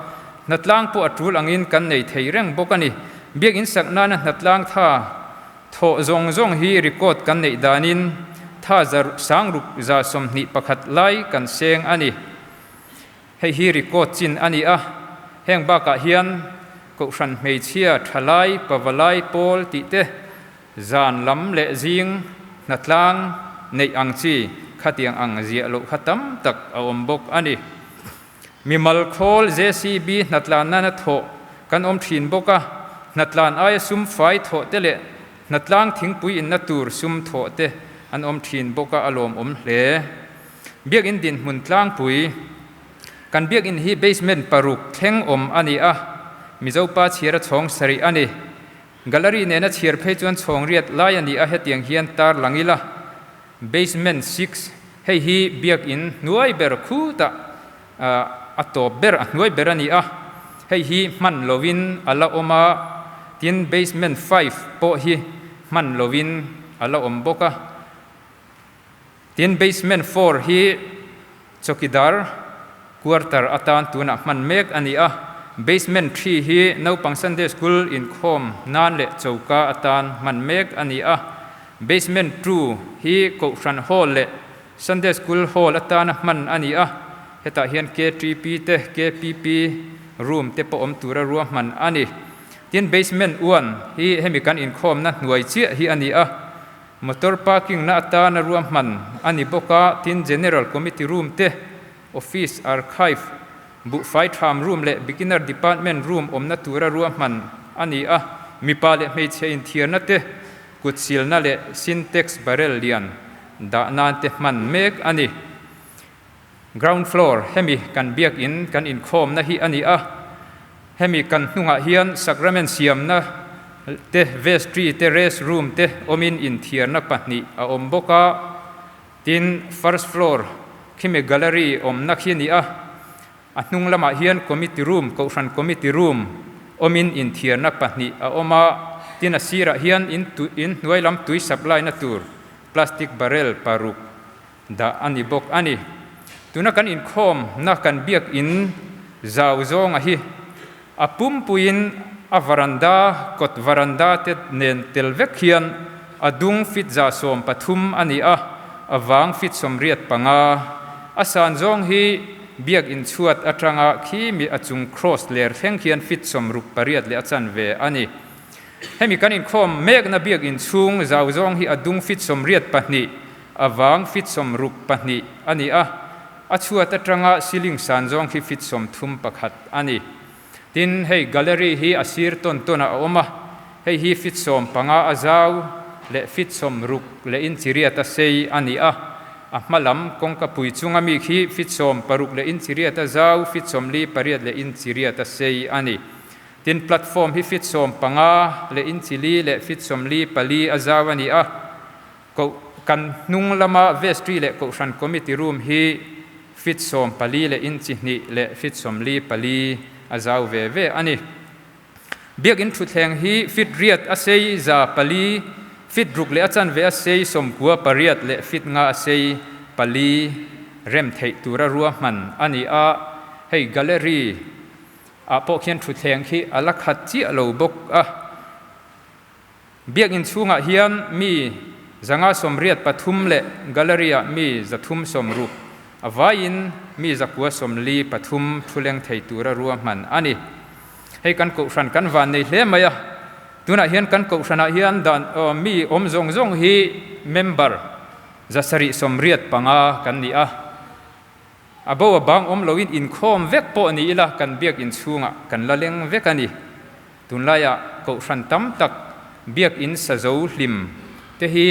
hnatlang pawh a tul angin kan nei thei reng bawk a ni. Biakinn sak nana hnatlang tha thawh zawng zawng hi record kan neih danin tha za sang ruk za 21 lai kan seng a ni. Hei hi record chin a ni a, heng bakah hian Kohhran hmeichhia thalai pavalai pawl tih te, Zan lam leh zing hnatlang neih ang chi khatiang ang ziah loh kha tam tak a awm bawk a ni. Mimal khawl JCB hnatlan nana thawh kan awm thin bawk a, hnatlan aia sum fai thawh te leh hnatlang thingpui inna tur sum thawh te an awm thin bawk a, a lawmawm hle. Biakinn dinhmun tlangpui Kan biakinn hi basement paruk thleng awm a ni a, Mizopa chhiara chhawng sarih a ni. Gallery nena chhiar phei chuan chhawng riat lai a ni a, hetiang hian tar lang ila, Basement 6, hei hi biakin hnuai ber khutah a tawp ber, a hnuai ber a ni a, hei hi hman lovin a la awm a, tin basement 5 pawh hi hman lovin a la awm bawk a. Tin, basement 4 hi chawkidar quarter atan tunah hman mek a ni a, basement 3 hi naupang Sunday School inkhawm nan leh choka atan hman mek a ni a, basement 2 hi Kohhran Hall leh Sunday School Hall atana hman a ni a, hetah hian KTP te KPP room te pawh awm tura ruahman a ni. Tin, basement 1 hi hemi kan inkhawmna hnuai chiah hi a ni a. Motor parking na atana ruahman a ni bawk a, tin General Committee Room te, Office, Archive, Buhfai Tham Room leh Beginner Department Room awmna tura ruahman a ni a, mipa leh hmeichhe inthiarna te, kutsilna leh Sintex barrel lian dah nan te hman mek a ni. Ground floor, hemi kan biakin kan inkhawmna hi a ni a, hemi kan hnungah hian sacrament siamna te, vestry te, rest room te awmin inthiarna pahnih a awm bawk a, tin first floor khimi gallery awmna khi a ni a, a hnung lamah hian committee room, kohhran committee room awmin inthiarna pahnih a awm a, tin a sirah hian in hnuai lam tui supply na tur plastic barrel paruk dah a ni bawk a ni. Tuna kan inkhawmna kan biakin zau zawnga hi a pumpuiin a varanda, kawt varanda te nen tel vek hian a dung fit 113 a ni a, a vang fit 85. A san zawng hi biakin chhuat atanga khi mi a chung cross ler thleng khian fit 68 leh a chanve a ni. Hemi kan inkhawm mekna biakin chhung zau zawng hi a dung fit 82, a vang fit 62 a ni a, a chhuat atanga ceiling san zawng khi fit 31 a ni. Tin, hei gallery hi a sir tawn tawnah a awm a, hei hi fit 15 a zau leh fit 60 leh inchi riat a sei a ni a, a hma lam kawngka pui chunga mi khi fit 60 leh inchi riat a zau, fit 48 leh inchi riat a sei a ni. Tin, platform hi fit 15 leh inchi li leh fit 44 a zau a ni a, Koh kan hnung lama vestry leh kohhran committee room hi fit 14 leh inchi hnih leh fit 44 a zau ve ve a ni. Biakinn thutthleng hi fit riat a sei 400, fit ruk leh a chanve a sei 98 leh fit nga a sei pali rem theih tura ruahman a ni a, hei gallery ah pawh khian thutthleng khi a la khat chiah lo bawk a. Biakinn chhungah hian mi 583 leh gallery-ah mi 360, a vaiin mi 943 thu leng thei tura ruahman a ni. Hei kan kohhran kan van nei hle mai a, tunah hian kan kohhranah hian dan mi awm zawng zawng hi member 785 kan ni a. A bo a bang awm loin inkhawm vek pawh ni ila kan biakinn chhungah kan la leng vek a ni. Tunlaiah kohhran tam tak biakinn sazo hlim te hi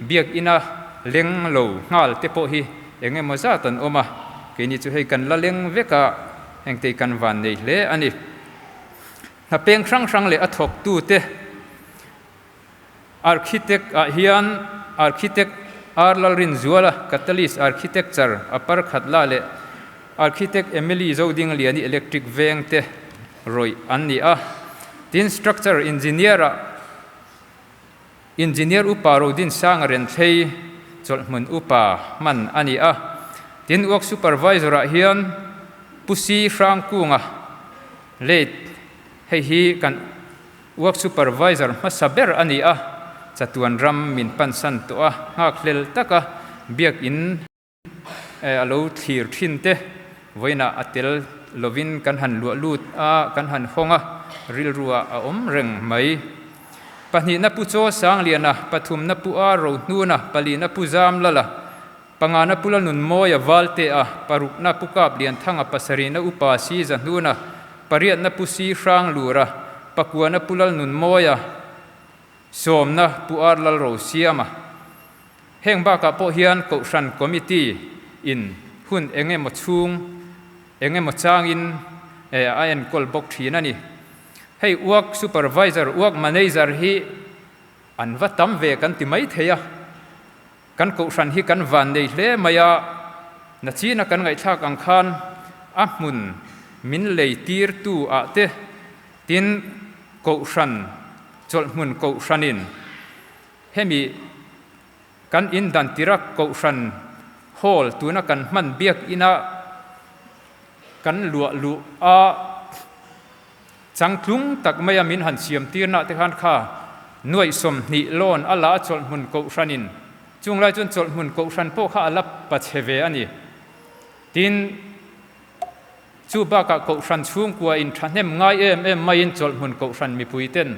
biakina leng lo nghal te pawh hi eng emaw zat an awm a, keini chu hei kan la leng vek a, hengte kan van nei hle a ni. Hna peng hrang hrang leh a thawktute Architect ah hian Architect R Lalrinzuala, Catalyst Architecture a parkhat la leh Architect Emily Zodingliani Electric veng te rawih an ni a. Tin, Structure Engineer ah Engineer Upa Rodinsanga Renthlei chawlhhmun upa hman a ni a. Tin, Work Supervisor ah hian Pu C Hrangkunga, late, hei hi kan Work Supervisor hmasa ber a ni a, chatuan ram min pansan tawh a, nghakhlel taka biakin a lo thlir thin te vawiinah a tel lovin kan han luah lut a, kan han hawng a, rilruah a awm reng mai. Pahnihna Pu Chaw Sangliana, pathumna Pu Ar Rohnuna, palina Pu Zam Lala, pangana Pu Lalnunmawia Valtea, parukna Pu Kap Lianthanga, pasarihna Upa Si Zahnuna, pariatna Pu Si Hranglura, pakuana Pu Lalnunmawia, sawmna Pu Ar Lalrosiama. Heng bakah pawh hian Kohhran Committee in hun eng emaw chhung eng emaw changin a enkawl bawk thin a ni. Hei work supervisor, work manager hi an va tam ve kan ti mai thei a. Kan kohhran hi kan van nei hle mai a, nachina kan ngaihthlak ang khan a hmun min lei tirtu ah te tin kohhran chawlhhmun kohhranin hemi kan indan tira kohhran hall tuna kan hman biakina kan luah luh a Changtlung tak maia min han siam tirna te khan kha nuaih 20 loan a la a chawlhhmun kohhranin chung lai chuan chawlhhmun kohhran pawh kha a la pa chhe ve a ni. Tin, chu bakah kohhran chhungkua in thahnem ngai em em maiin chawlhhmun kohhran mipui ten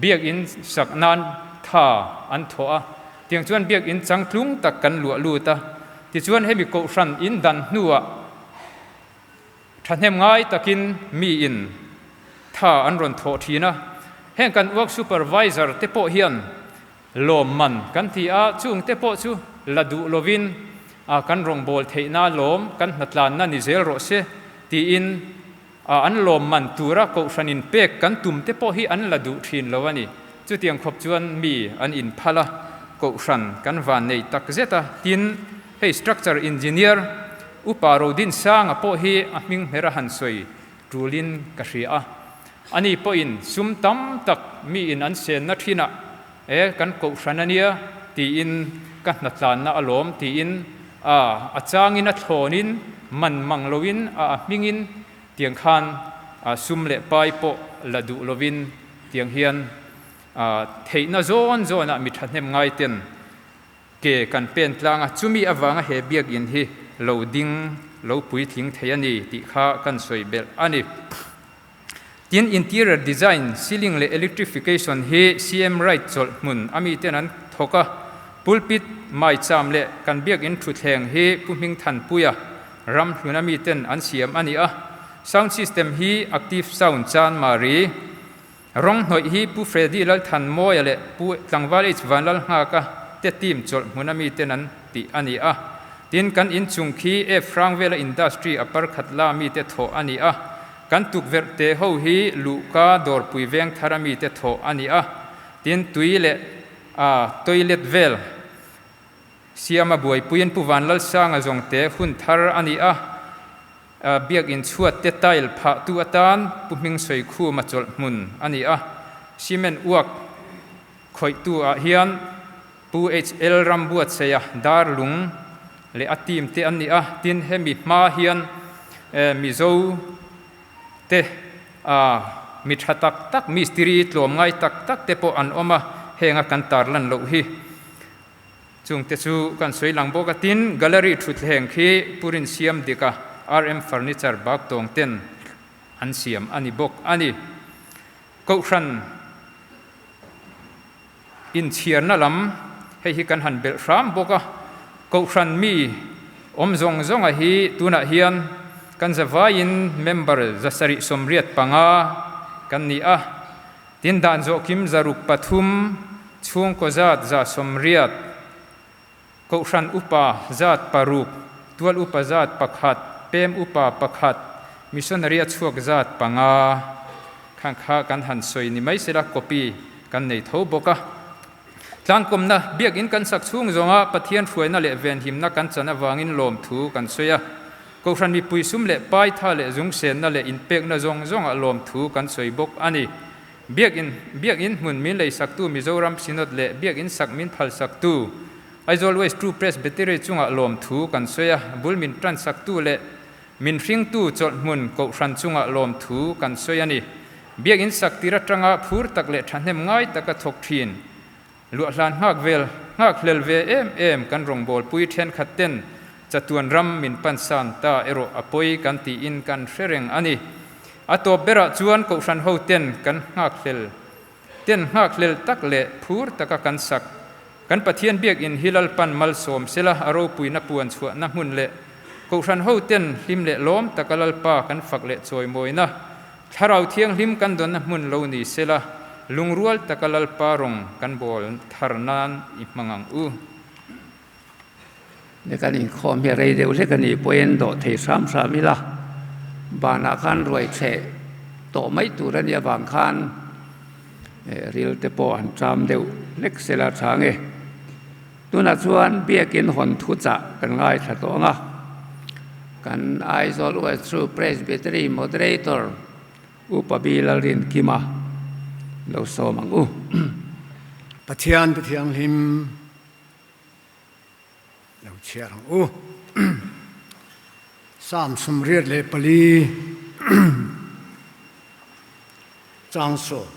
biakinn sak nan tha an thawh a, tiang chuan biakinn changtlung tak kan luah lut a. Tichuan hemi kohhran in dan hnuah Thahnem ngai takin miin tha an rawn thawh thin a, heng kan work supervisor te pawh hian lawmman kan ti a, chung te pawh chu la duh lovin a kan rawngbâwl theihna lawm kan hnatlanna ni zel rawh se tiin a an lawmman tura kohhranin pek kan tum te pawh hi an la duh thin lo a ni. Chutiang khawp chuan mi an inphal a, kohhran kan van nei tak zet a, tin hei structure engineer Upa Rodinsanga pawh hi a hming hmer a han sawi tulin ka hria a. Ani pawhin sum tam tak miin an senna thinah e kan kohhran a nia tiin ka hnatlanna a lawm tiin a a changin a thlawnin man mang loin a a hmingin tiang khan sum leh pai pawh la duh lovin tiang hian theihna zawn zawnah mi thahnem ngaiten Ke kan pen tlang a, chumi avanga he biakinn hi lo ding, lo puitling thei a ni tih kha kan sawi belh a ni. Tin, interior design, ceiling leh electrification hi CM Wright chawlh hmun a miten an thawk a, pulpit, maicham leh kan biakinn thutthleng hi Pu Hmingthanpuia ram hlun a miten an siam a ni a, sound system hi Active Sound Chanmari, Rawng hnawih hi Pu Freddy Lalthanmawia leh Pu Tlangval H Vanlalnghaka te team chawlh hmun a miten an tih a ni a. Tin, kan inchung khi F Hrangvela Industry a parkhat la mite thawh a ni a. Kan tukverh te ho hi Luhka Dawrpui Vengthar a mite thawh a ni a. Tin, tui leh a toilet vel siama buaipuiin Pu Vanlalsanga zawngte hun thar a ni a. Biakinn chhuat te tile phahtu atan Pu Hmingsawikhuma chawlh hmun a ni a, cement uak khawihtu ah hian Pu HL Rambuatsaia darlung leh a team te an ni a, tin hemi hma hian Mizo te mi tha tak tak mistiri tlawmngai tak tak te pawh an awm a, heng a kan tarlan loh hi. Chungte chu kan sawi lang bawk a, tin gallery thutthleng khi Pu Rinsiam Dika RM Furniture Baktawng ten an siam a ni bawk a ni. Kohhran inchhiarna lam hei hi kan han belh hram bawk a, Kohhran mi awm zawng zawnga hi tunah hian kan zavaiin member 785 kan ni a, Tin dan zawh kim 303, chhungkaw zat 180, kohhran upa zat paruk, tual upa zat pakhat, pem upa pakhat, missionary a chhuak zat panga khan kha kan han sawi ni mai sela copy kan nei tho bawk a. Tlangkawmna biakinn kan sak chhung zawnga Pathian hruaina leh venhimna kan chan avangin lawmthu kan sawi a. Kohhran mipui sum leh paitha leh zungsenna leh inpekna zawng zawngah lawmthu kan sawi bawk a ni. Biakinn Biakinn hmun min leisaktu Mizoram Synod leh Biakinn sak min phalsaktu Aizawl West True Presbytery chungah lawmthu kan sawi a, bul min tansaktu leh min hringtu chawlhhmun Kohhran chungah lawmthu kan sawi a ni. Biakinn sak tir atanga phur tak leh thahnem ngai taka thawk thin Luahhlan nghak vel, nghak hlel ve em em kan rawngbawlpui thenkhat ten chatuan ram min pansan ta erawh a pawi kan tiin kan hre reng a ni. A tawp berah chuan Kohhran ho ten kan nghak hlel ten nghak hlel tak leh phur taka kan sak kan Pathian biakinn hi Lalpan malsawm sela a ropuina puan chhuahna hmun leh Kohhran ho ten hlim leh lawm taka Lalpa kan fak leh chawimawina Thlarau Thianghlim kan dawnna hmun lo ni sela, lungrual taka Lalpa rawng kan bawl thar nan i hmang ang u. Ni kan inkhawm hi rei deuh hlek a nih pawhin dawh thei hram hram ila, banah khan ruai cheh tawh mai tur a nih avang khan ril te pawh han ṭam deuh hlek sela tha nge. Tunah chuan biakin hawn thuchah kan ngaithla tawh ang a, kan Aizawl West True Presbytery Moderator Upa Bi Lalrinkima lo sawm ang u. Pathian Pathianghlim lo chhiar ang u. Psalm 84 chang sawm.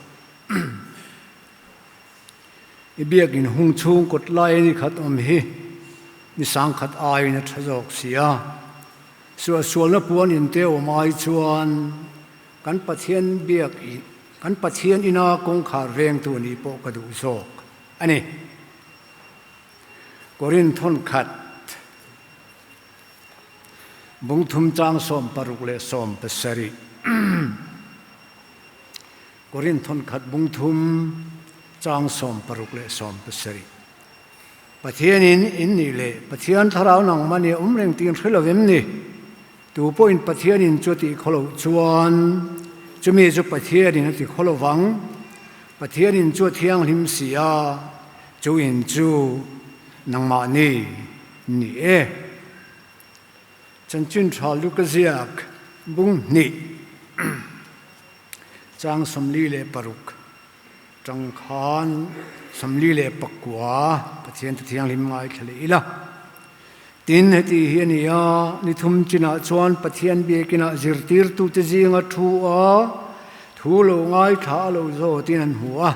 I biakin hung chhung kawt lai ni khat awm hi ni sangkhat aiin a tha zawk si a. Suahsualna puan inte awm ai chuan kan Pathian biak kan Pathian ina kawngkhar vengtu nih pawh ka duh zawk a ni. Korin thawnkhat bung thum chang 67. Korin thawnkhat bung thum chang 67. Pathianin in nih leh Pathian thlarau nangmah nih a awm reng tiin hre lo em ni? Tu pawhin Pathianin chu a tih khaw loh chuan chumi chu Pathianin a ti khaw lo vang. Pathianin chu a thianghlim si a, chu in chu nangmah ni ni e. Chanchin tha Luka ziak bung hnih chang 46 tang khan 49 Pathian Thu Thianghlim ngaithla leh ila. Tin, heti hi a ni a, ni thum chinah chuan Pathian biakinah zirtirtute zinga thu a, thu lo ngaithla a lo zawtin an hmu a.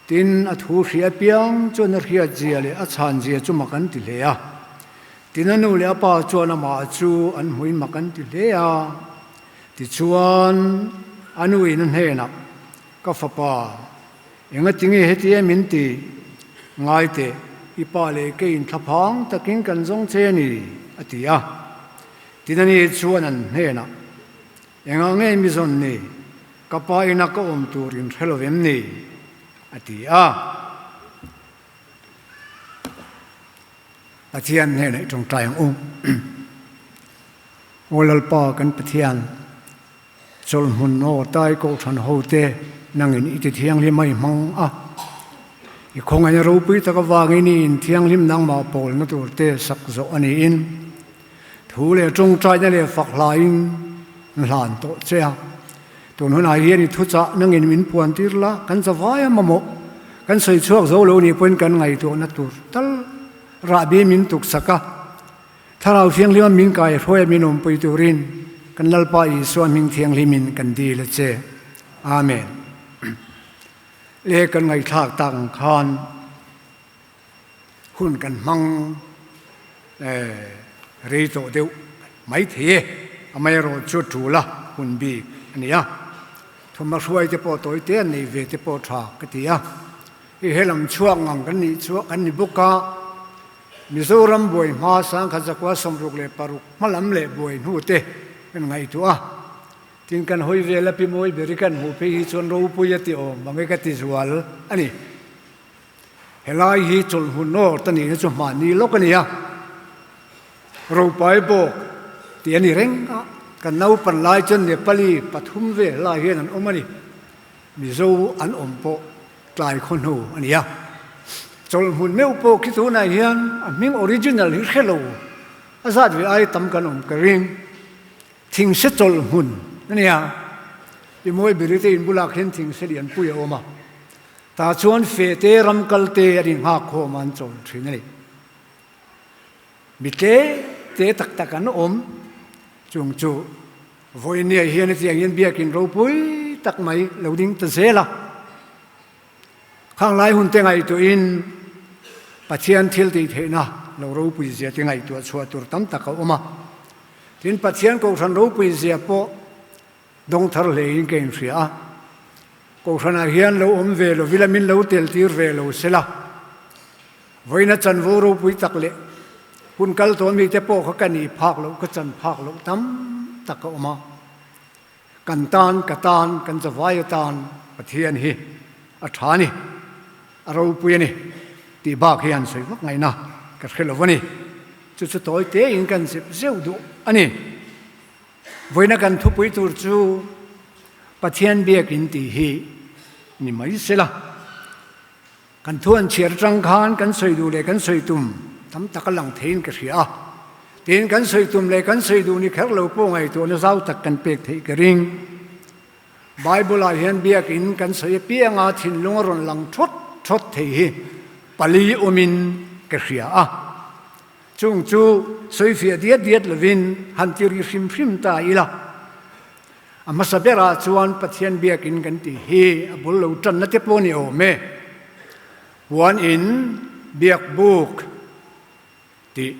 Tin, a thu hria piang chuan a hriatzia leh a chhanzia chu mak an ti hle a. Tin, a nu leh a pa chuan amah chu an hmuin mak an ti hle a. Tichuan, a nuin a hnenah, Ka fapa, engatinge heti em in ti? Ngai teh, i pa leh keiin thlaphang takin kan zawng che a ni, a ti a. Tin ani chuan an hnenah, Engah nge mi zawn ni? Ka pa ina ka awm tur in hre lo em ni? a ti a. Pathian hnenah i tawngtai ang u. Aw Lalpa kan Pathian, Chawlhmun aw tai kohhran hote nangin i ti thianghlim a i hmang a. I khawngaihna ropui tak avangin i inthianghlim nangmah pawlna turte sak zawh a niin thu leh tawngtaina leh fak hlaiin an hlan tawh che a. Tun hunah hian i thuchah nangin min puan tir la, kan zavai a mamawh kan sawi chhuak zo lo nih pawhin kan ngaihtuahna tur tal rahbi min tuksak a. Thlarau Thianghlima min kai hruaia min awmpui turin kan Lalpa Isua hming thianghlimin kan dil a che. Amen. Le kan ngaihthlak tak ang khan hun kan hmang rei tawh deuh mai thei e. Amaherawh chu tul a hun bik a ni a. Thuma hruai te pawh tawi te an nei ve te pawh tha ka ti a. Hei helam chhuak ngang kan nih chu kan ni bawk a. Mizoram buai hma sangkhat zakua 66 hmalam leh buai hnu te kan ngaihtuah a, tin kan hawi vel a pi mawi ber i kan hmuh phei hi chuan ropui a ti awm ang e ka ti zual a ni. Helai hi chawlhmun nawr ta nihna chu hmanni lawk a ni a, Ropai bawk tih a ni reng a, kan naupan lai chuan Nepali pathum vel lai hian an awm a ni. Mizo an awm pawh tlai khaw hnu a ni a. Chawlhmun meuh pawh khi tunah hian a hming original hi hre lo, a zat ve ai tam kan awm ka ring. Thingse chawlhmun a ni a, Pi Mawi Birite in bulah khian thingse lianpui a awm a, tah chuan fehte ram kalte an inghak khawm a an chawl thin a ni. Mi tle te tak tak an awm chung chu vawinia hian hetiang hian biakin ropui tak mai lo ding ta zel a. Khang lai hun te ngaihtuahin Pathian thil tih theihna lo ropui zia te ngaihtuah chhuah tur tam tak a awm a. Tin, Pathian Kohhran ropui zia pawh dawng thar hlein ka inhria a. Kohhranah hian lo awm ve lo vila min lo tel tir ve lo sela. Vawiina chanvo ropui tak leh hun kal tawh mite pawh kha ka nih phak loh, ka chan phak loh tam tak a awm a. Kan tan, ka tan, kan zavai atan Pathian hi a tha a ni, a ropui a ni tih bak hi han sawi vak ngaihna ka hre lo a ni. Chu chu tawi tein kan zep zeuh duh a ni. Vawiina kan thupui tur chu. Pathian biakin tih hi ni mai sela. Kan thu an chhiar atang khan kan sawi duh leh kan sawi tum tam tak a lang theiin ka hria a. Tin, kan sawi tum leh kan sawi duh ni kher lo pawh ngaihtuahna zau tak kan pek theih ka ring. Bible-ah hian biakin kan sawi apianga thinlung a rawn lang thawt thawt thei hi pali awmin ka hria a. Chung chu sawifiah diat diat lovin han ti ri hrim hrim ta ila. A hmasa berah chuan Pathian biakin kan tih hi a bul lo tanna te pawh ni awm e. Puan in biak buk tih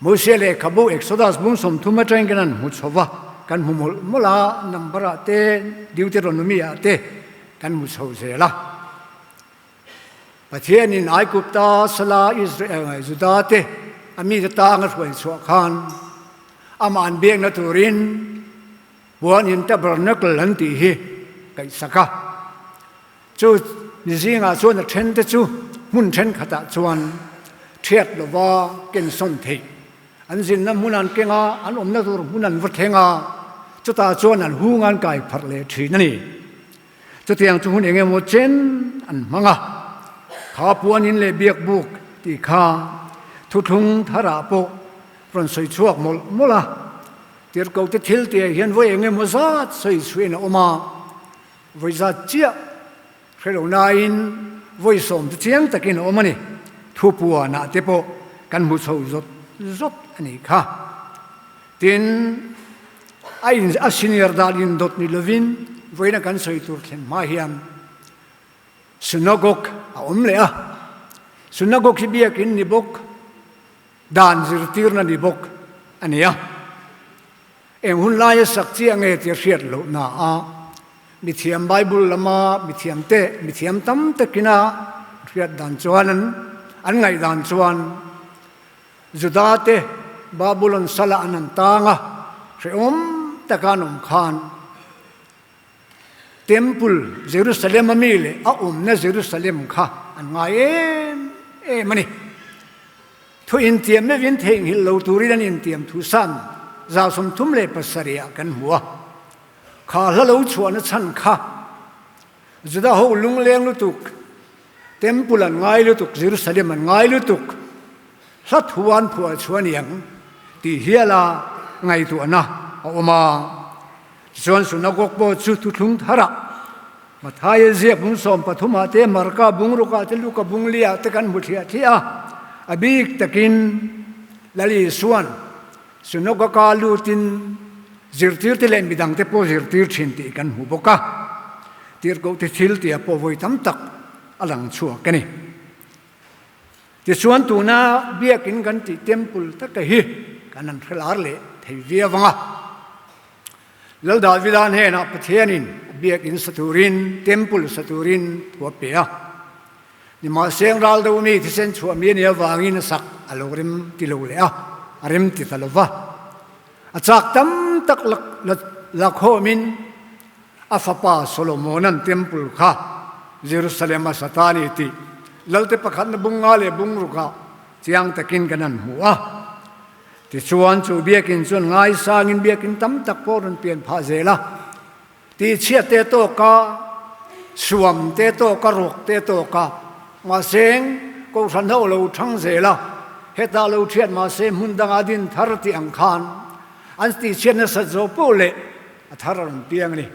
Mosia lehkhabu Exodus bung 30 atangin kan han hmu chho va, kan hmu mawlh mawlh a, number ah te, Deuteronomy ah te kan hmu chho zel a. Pathianin Aigupta sala Israel Juda te a mite tang a hruai chhuah khan amah an biakna turin puanin tabernacle an tih hi kaihsak a. Chu ni zingah chuan a then te chu hmun thenkhatah chuan thiat lova kensawn theih an zinna hmun an keng a, an awmna tur hmun an va thleng a, chutah chuan an hung an kai pharh leh thin a ni. Chutiang chu hun eng emaw chen an hmang a, kha puanin leh biakbuk tih kha thuthlung tharah pawh rawn sawi chhuak mawlh mawlh a, tirhkohte thil tihah hian vawi eng emaw zat sawi chhuahin a awm a, vawi zat chiah hre lo nain vawi sawm chu chiang takin a awm a ni, thu puanah te pawh kan hmu chho zawt zawt a nih kha. Tin, a in a senior dan indawt ni lovin vawiina kan sawi tur thlen hma hian synagogue a awm leh a. Synagogue hi biakin ni bawk, dan zirtirna ni bawk a ni a. Eng hun laia sak chiah nge tih a hriat loh na a, mithiam Bible lama mithiam te, mithiam tam takina hriat dan chuan an ngaihdan chuan Judate Babulon salah an han tang a, hrehawm taka an awm khan Temple Jerusalem a mi leh a awmna Jerusalem kha an ngai em em a ni. Thu intiam meuhin theihnghilh lo turin an intiam thu san 37 ah kan hmu a. Kha hla lo chhuahna chhan kha Juda ho lungleng lutuk, Temple an ngai lutuk, Jerusalem an ngai lutuk, hla thu an phuah chu a niang tih hiala ngaihtuahna a awm a. Tichuan Synagogue pawh chu thuthlung tharah Mathaia ziak bung 13 ah te, Marka bung ruk ah te, Luka bung li ah te kan hmu thliah thliah a. A bik takin Lal Isuan Synagogue-a lutin zirtirte leh midangte pawh zirtir thin tih kan hmu bawk a, tirhkohte thil tia pawh vawi tam tak a lang chhuak a ni. Tichuan tuna biakin kan tih temple taka hi kan han hrelar leh thei viau ang a. Lal Davida hnenah Pathianin biakin sa turin, temple sa turin thu a pe a. Nimahseng ral deuh mi thisen chhuah mi a nih avangin a sak a lo rem ti lo leh a, a rem ti ta lo va. A chak tam tak la khawmin a fapa Solomona'n temple kha Jerusalem a sa ta a ni tih Lalte pakhatna bung nga leh bung rukah chiang takin kan han hmu a. Tichuan chu biakin chuan ngaisangin biakin tam tak pawh rawn pian phah zel a. Tihchhiat te tawk a, suam te tawk a, rawk te tawk a, mahse Kohhran ho lo thang zel a, hetah lo thiat mahse hmun danga din thar tih ang khan an tihchhiat nasat zawh poh leh a thar a rawn piang a ni.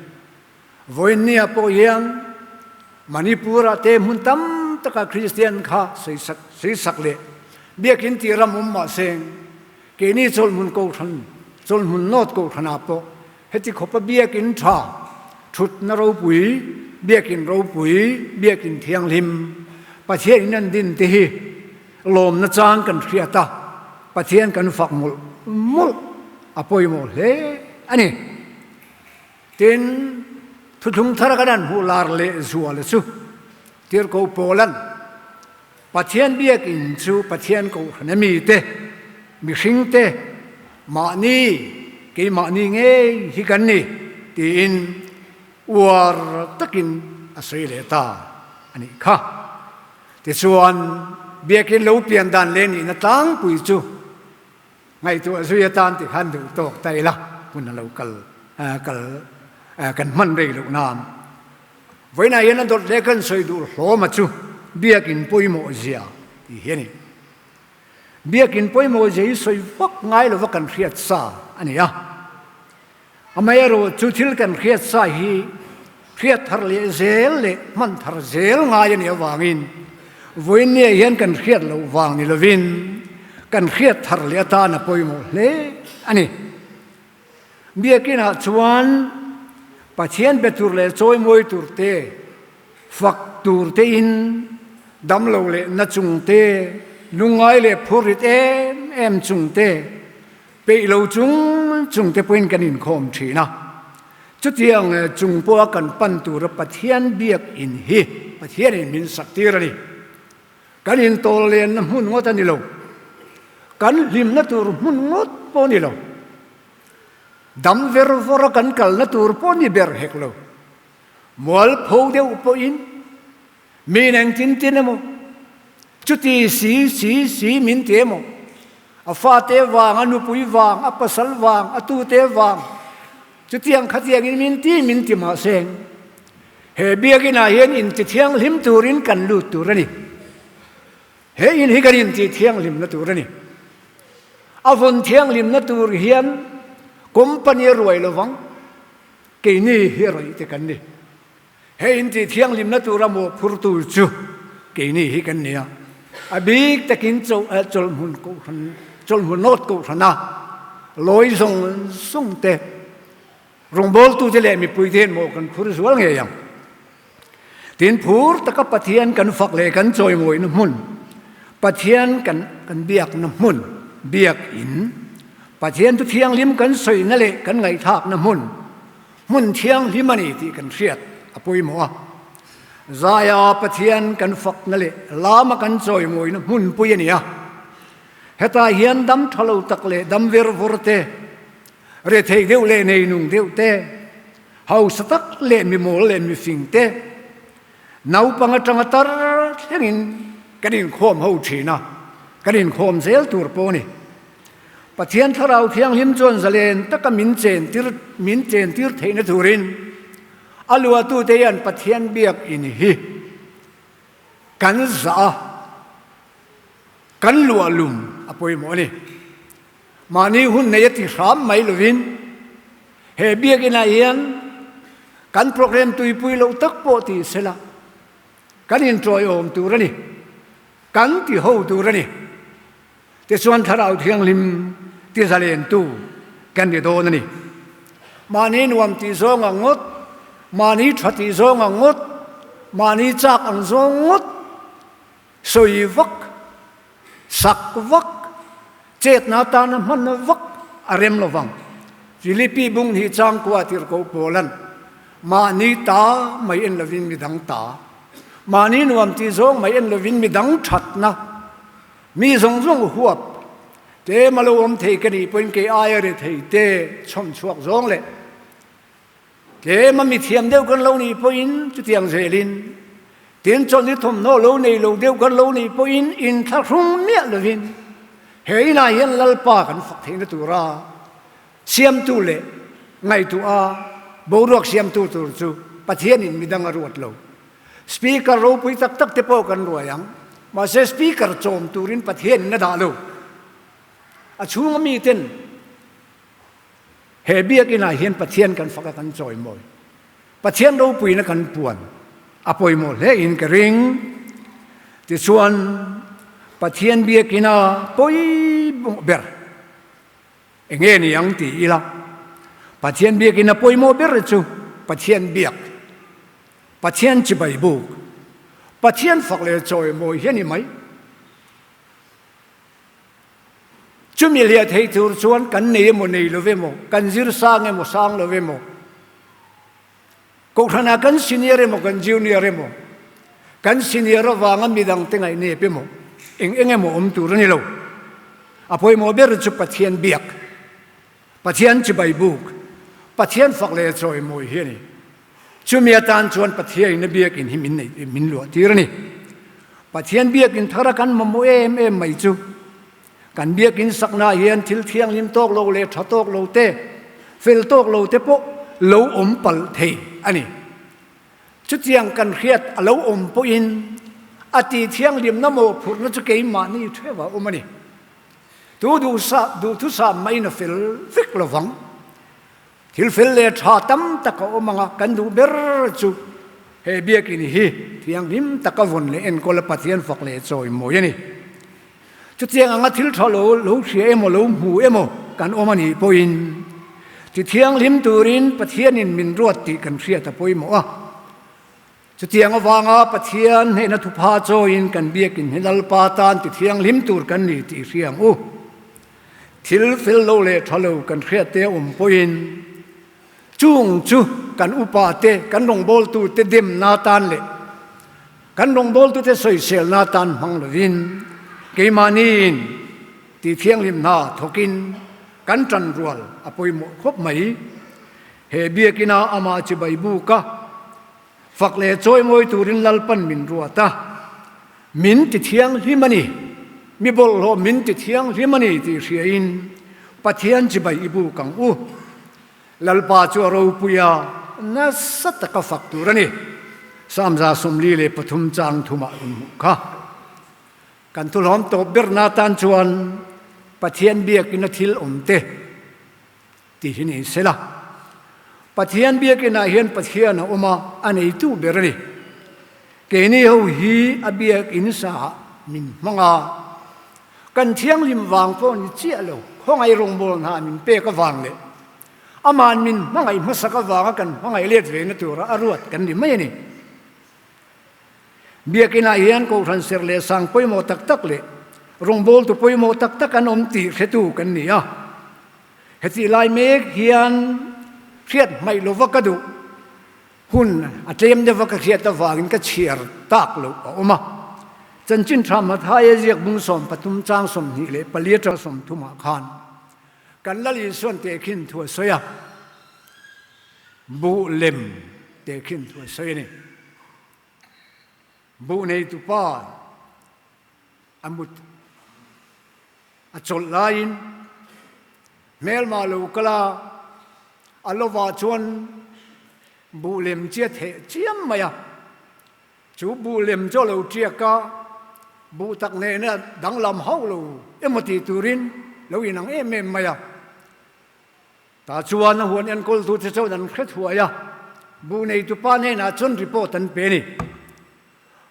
Vawiinnia pawh hian Manipur-ah te hmun tam taka Kristian kha sawisak leh biakin tih ram awm mahse keini chawlhmun Kohhran, chawlhmun North Kohhranah pawh Heti khawpa biakin tha, thutna ropui, biakin ropui, biakin thianghlim, Pathian in an din te hi lawmna chang kan hriat a, Pathian kan fak mawlh mawlh a pawimawh hle a ni. Tin, thuthlung thar kan han hmuh lar leh zual chu Tirhkoh Paula'n Pathian biakin chu Pathian kohhran a mite, mihringte, mahni, keimahni ngei hi kan ni tiin uar takin a sawi leh ta a nih kha. Tichuan, biakin lo pian dan leh nihna tlangpui chu ngaihtuah zui atan ti khan duh tawk ta ila hun a lo kal kal. Kan hman rei loh nan vawiinah hian a dawt leh kan sawi duh hlawm a chu biakin pawimawh zia tih hi a ni. Biakin pawimawh zia hi sawi vak ngai lova kan hriat sa a ni a. Amaherawh chu thil kan hriat sa hi hriat thar leh zel leh hman thar zel ngai a nih avangin vawiin nia hian kan hriat loh vang ni lovin kan hriat thar leh atan a pawimawh hle a ni. Biakinah chuan Pathian be tur leh chawimawi tur te, fak tur tein damlo leh na chung te, lungngai leh phurrit em em chung te, peih lo chung chung te pawhin kan inkhawm thin a. Chutiang chung pawha kan pan tura Pathian biakin hi Pathianin min sak tir a ni. Kan intawl lenna hmun ngawt a ni lo. Kan hlimna tur hmun ngawt pawh a ni lo. Dam ver vawra kan kalna tur pawh a ni ber hek lo. Mualpho deuh pawhin mi engtin tin emaw, chuti si si si min ti emaw, a fate vang, a nupui vang, a pasal vang, a tute vang, chutiang khatiangin min ti min ti mahse, He biakinah hian intithianghlim turin kan lut tur a ni. He in hi kan intithianghlimna tur a ni. A vawn thianghlimna tur hian company a ruai lovang, keini hi a rawih te kan ni. He intithianghlimna tura mawhphurtu chu keini hi kan ni a. A bik takin chawlhmun kohhran, chawlhmun nawt kohhrana lawi zawng zawng te, Rawngbawltute leh mipuite hian mawh kan phur zual ngei ang. Tin, phur taka Pathian kan fak leh kan chawimawihna hmun, Pathian kan kan biakna hmun, biakin, Pathian thu thianghlim kan sawina leh kan ngaihthlakna hmun, hmun thianghlim a ni tih kan hriat a pawimawh a. Zaia Pathian kan fakna leh lama kan chawimawihna hmunpui a ni a. Hetah hian dam tha lo tak leh dam ver vawr te, Rethei deuh leh neinung deuh te, hausa tak leh mimawl leh mifing te, naupang atanga tar thlengin kan inkhawm ho thin a, kan inkhawm zel tur pawh a ni. Pathian Thlarau Thianghlim chuan zalen taka min chentir min chentir theihna turin a luahtute hian Pathian biakin hi kan zah a, kan luahlum a pawimawh a ni. Mahni hun nei a ti hram mai lovin he biakinah hian kan program tuipui loh tak pawh ti sela kan inṭawiawm tur a ni, kan ti ho tur a ni. Tichuan Thlarau Thianghlim ti zalentu kan ni dawn a ni. Mahni nuam tih zawng ang ngawt, mahni ṭha tih zawng ang ngawt, mahni chak ang zawng ngawt sawi vak, Sak vak, chetna atana hmanna vak a rem lo vang. Philippi bung hi changkua tirhkoh Paulan, Mahni ta mai en lovin midang ta, mahni nuam tih zawng mai en lovin midang thatna, mi zawng zawng huap te ma lo awm thei ka nih pawhin kei aia re thei te chhawm chhuak zawng leh Tlem a mithiam deuh kan lo nih pawhin chutiang zelin, tin chawlhni thawmhnaw lo nei lo deuh kan lo nih pawhin inthlahrung miah lovin he inah hian Lalpa kan fak theihna tura siamtu leh ngaihtuah a boruak siamtu tur chu Pathianin midang a ruat lo. Speaker ropui tak tak te pawh kan ruai ang, mahse speaker chawm turin Pathianin a dah lo. A chhunga miten He biakinah hian Pathian kan fak a kan chawimawi. Pathian ropuina kan puan a pawimawh hle in ka ring. Tichuan Pathian biakina pawimawh ber enge ni ang ti ila, Pathian biakina pawimawh ber chu Pathian biak, Pathian chibai buk, Pathian fak leh chawimawi hi a ni mai. Chumi hliah theih tur chuan kan nei emaw nei lo emaw, kan zir sang emaw sang lo emaw, kohhranah kan senior emaw kan junior emaw, kan senior avanga midangte ngaihnep emaw, eng eng emaw awm tur a ni lo. A pawimawh ber chu Pathian biak, Pathian chibai buk, Pathian fak leh chawimawi hi a ni. Chumi atan chuan Pathianin a biakin hi min neih min luah tir a ni. Pathian biakin thara kan mamawh em em mai chu kan biakin sakna hian thil thianghlim tawk lo leh tha tawk lo te, fel tawk lo te pawh lo awm palh thei a ni. Chutiang kan hriat a lo awm pawhin a ti thianghlimna mawhphurhna chu keimahni theuh a awm a ni. Tu duhthusam maiin a fel vek lo vang. Thil fel leh tha tam tak a awm ang a, kan duh ber chu he biakinn hi thianghlim taka vawn leh enkawl a Pathian fak leh chawimawi a ni. Chutiang anga thil tha lo lo hria emaw lo hmu emaw kan awm a nih pawhin ti thianghlim turin Pathianin min ruat tih kan hriat a pawimawh a. Chutiang avanga Pathian hnehna thupha chawiin kan biakinn hi Lalpa tan ti thianghlim tur kan ni tih hria ang u. Thil fel lo leh tha lo kan hriat te awm pawhin chung chu kan upa te, kan rawngbawltute demna tan leh kan rawngbawltute sawiselna tan hmang lovin keimahniin ti thianghlim hna thawkin kan tanrual a pawimawh khawp mai. He biakina amah chibai buka fak leh chawimawi turin Lalpan min ruat a, min ti thianghlim a ni, mi bawlhhlawh min ti thianghlim a ni tih hriain Pathian chibai i buk ang u. Lalpa chu a ropui a, nasa taka fak tur a ni. Samza 43 chang thumah kan hmuh kha. Kan thulhawm tawp berna atan chuan Pathian biakina thil awmte Tih hi ni sela. Pathian biakinah hian Pathian a awm a, a neitu ber a ni. Keini ho hi a biakin saah min hmang a, kan thianghlim vang pawh ni chiah lo, khawngaih rawngbâwl hna min pek avang leh ama'n min hmangaih hmasak avanga kan hmangaih let ve na tura a ruat kan ni mai a ni. Biakinah hian Kohhran serh leh sang pawimawh tak tak leh rawngbâwltu pawimawh tak tak an awm tih hretu kan ni a. Hetih lai mek hian hriat hmaih lova ka duh hun a tlem deuha ka hriat avangin ka chhiar tak loh a awm a. Chanchin tha Mathaia ziak bung 13 chang 24 atanga 30 ah khan kan Lal Isuan tehkhin thu a sawi a, buh lem tehkhin thu a sawi a ni. Buh neitupa a mut. A chawlh laiin hmelma lo kal a, a lovah chuan buh lem chi a theh chiam mai a. Chu buh lem chu a lo tiak a, buh tak nena danglam hauh lo emaw tih turin lo inang em em mai a. Tah chuan a huan enkawltute chuan an hre thuai a, buh neitupa hnenah chuan report an pe a ni.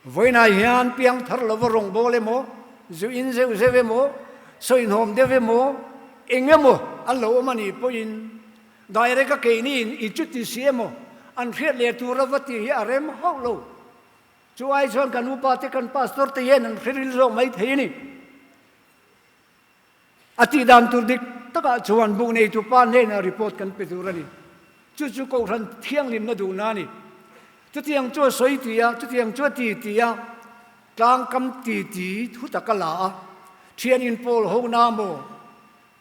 Vawiinah hian piang thar lova rawngbâwl emaw, zu in zeuh zeuh emaw, sawihnawm deuh emaw, eng emaw an lo awm a nih pawhin direct a keiniin i chuti si emaw an hriat leh tur a va tih hi a rem hauh lo. Chu ai chuan kan upa te kan pastor te hian an hre ril zawk mai thei a ni. A tih dan tur dik takah chuan buk neitu pa hnenah report kan pe tur a ni. Chu chu Kohhran thianghlimna duhna a ni. Chutiang chu a sawi ti a, chutiang chu a ti ti a, tlangkam ti ti thu tak a la a, thian inpawl ho na maw,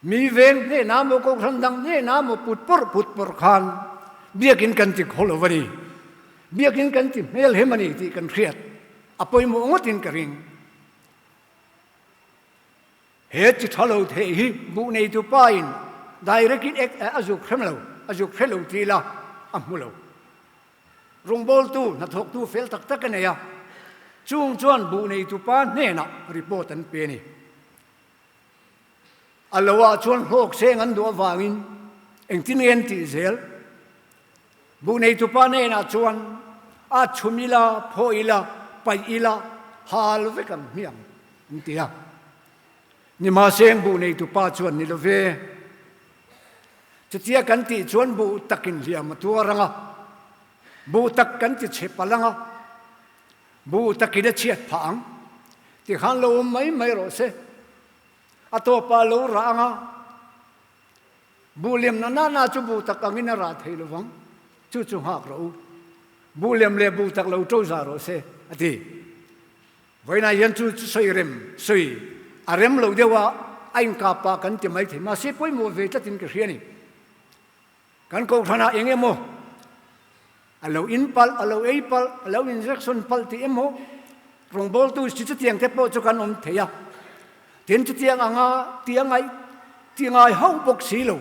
mi veng hnenah maw, Kohhran dang hnenah maw put pawrh put pawrh khan biakin kan ti khaw lo a ni. Biakin kan ti hmelhem a ni tih kan hriat a pawimawh ngawtin ka ring. He chi tha lo theih hi buh neitu pa in direct in ek a zuk hrem lo, a zuk hre lo ti ila a hmu lo. Rawngbawltu, hnathawktu fel tak tak a nei a, chung chuan buh neitu pa hnenah report an pe a ni. A lo ah chuan hlawk seng an duh avangin engtin nge an tih zel? Buh neitu pa hnenah chuan a chhum ila, phaw ila, paih ila, hal vek ang hmiang an ti a. Nimahseng buh neitu pa chuan ni lo ve. Chutia kan tih chuan buh takin hliam a tuar ang a, buh tak kan ti chhe palh ang a, buh takin a chhiat phah ang. Tikhan lo awm mai mai rawh se. A tawpah lo rah ang a. Buh lem na nana chu buh tak angin a rah thei lo vang, chu chu nghak rawh u. Buh lem leh buh tak lo to za rawh se, a ti. Vawiinah hian chu chu sawi rem, sawi a rem lo deuh a, a inkap pah kan ti mai thei. Mahse pawimawh ve tlatin ka hria a ni. Kan kohhranah eng emaw a lo in palh, a lo ei palh, a lo injection palh tih emaw rawngbawltu si chutiang te pawh chu kan awm thei a. Tin chutiang anga ti a ngaih ti ngai hauh bawk si lo.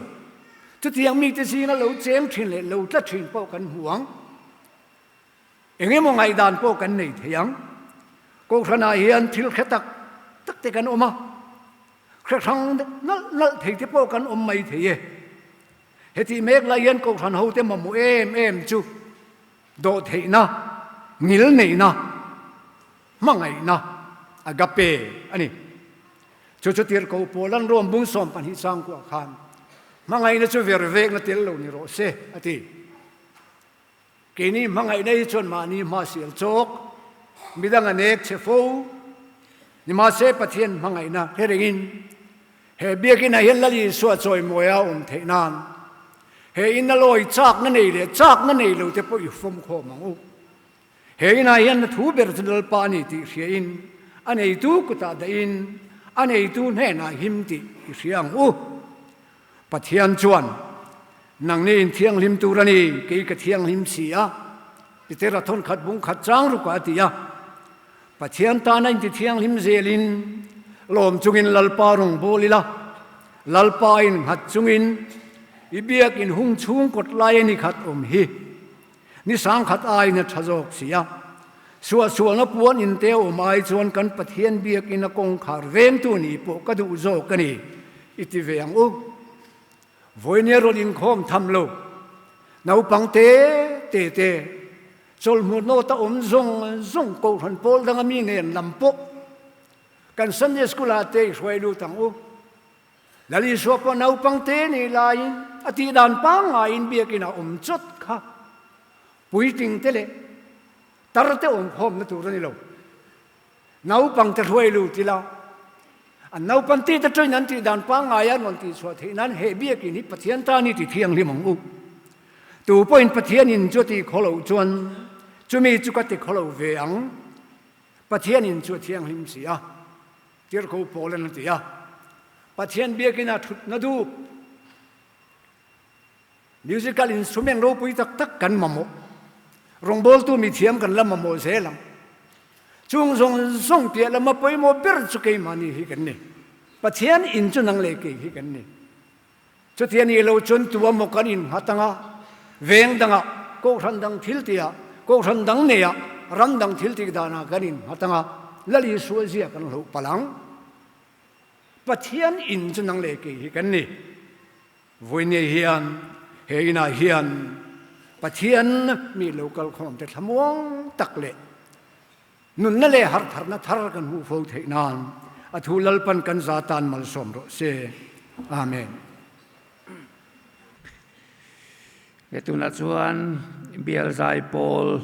Chutiang mite zinga lo cheng thin leh lo tla thin pawh kan hmu ang. Eng emaw ngaihdan pawh kan nei thei ang. Kohhranah hian thil hre tak tak te kan awm a, hre hrang nalh nalh thei te pawh kan awm mai thei e. Hetih mek lai hian kohhran hote mamawh em em chu dawhtheihna, ngilneihna, hmangaihna, agape, a ni. Chu chu tirhkoh pawl an rawm bung 12 changkuah khan hmangaihna chu vervekna tel lo ni rawh se a ti. Keini hmangaihna hi chuan mahni hma sial chawk, midang a nek che fo. Nimahse Pathian hmangaihna hre rengin he biakinah hian Lal Isua chawimawi a awm theih nan he in a lawi chakna nei leh chakna nei lo te pawh i fawmkhawm ang u. He inah hian na thu ber chu Lalpa a ni tih hriain a neitu kutah dahin a neitu hnenah him tih i hria ang u. Pathian chuan, Nangni in thianghlim tur a ni, kei ka thianghlim si a, Petera thawnkhat bung khat chang rukah a ti a. Pathian tana inti thianghlim zelin lawm chungin Lalpa rawn bawl ila, Lalpa in nghat chungin i biak in hung chhung kawt lai a ni khat awm hi. Ni sangkhat aiin a tha zawk si a. Suahsualna puan in te awm ai chuan kan Pathian biakin a kawngkhar vengtu nih pawh ka duh zawk a ni, i ti ve ang u. Vawinia rawn inkhawm tham lo, naupang te te te, chawlhmuh nawt a awm zawng zawng kohhran pawl danga mi nen lam pawh kan Sunday School ah te i hruai lut ang u. Lal Isua pawh naupang te nih laiin a tih dan pangngaiin biakin a awm chawt kha puitling te leh tar te awmkhawmna tur a ni lo. Naupang te hruai lut ila an naupan tih te ṭawin an tih dan pangngai a rawn tihchhuah theih nan he biakin hi Pathian tan hi ti thianghlim ang u. Tu pawhin Pathianin chu a tih khaw loh chuan chumi chu ka ti khaw lo ve ang. Pathianin chu a thianghlim si a. Tirhkoh Paul-an a ti a, Pathian biakin a thutna dup musical instrument ropui tak tak kan mamawh. Rawngbawltu mithiam kan la mamawh zel ang. Chung zawng zawng piah lama pawimawh ber chu keimahni hi kan ni. Pathian in chu nang leh kei hi kan ni. Chutia ni lo chuan tu emaw kan innghat anga, veng dangah, kohhran dang thil tihah, kohhran dang neiah, ram dang thil tih danah kan innghat anga, Lal Isua zia kan hloh palh ang. Pathian in chu nang leh kei hi kan ni. Vawinia hian he inah hian Pathian mi lo kalkhawm te thlamuang tak leh Nunna leh hartharna thar kan hmuh fo theih nan a thu Lalpan kan za tan malsawm rawh se. Amen. He tunah chuan bial zai pawl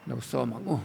lo sawm ang u.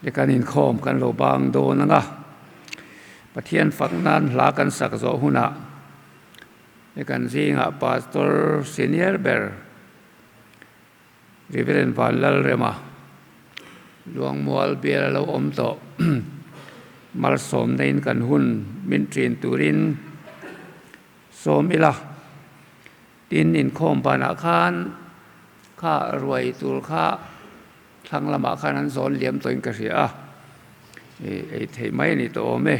Ti kan inkhawm kan lo bang dawn ang a, Pathian fak nan hla kan sak zawh hunah ti kan zingah Pastor Senior ber Reverend Vanlalrema Luangmual bial a lo awm tawh malsawmna in kan hun min ṭin turin sawm ila. Tin, inkhawm banah khan kha ruai tur kha thlang lamah khan an zawn liam tawhin ka hria a, ei theih mai a ni tawh awm e.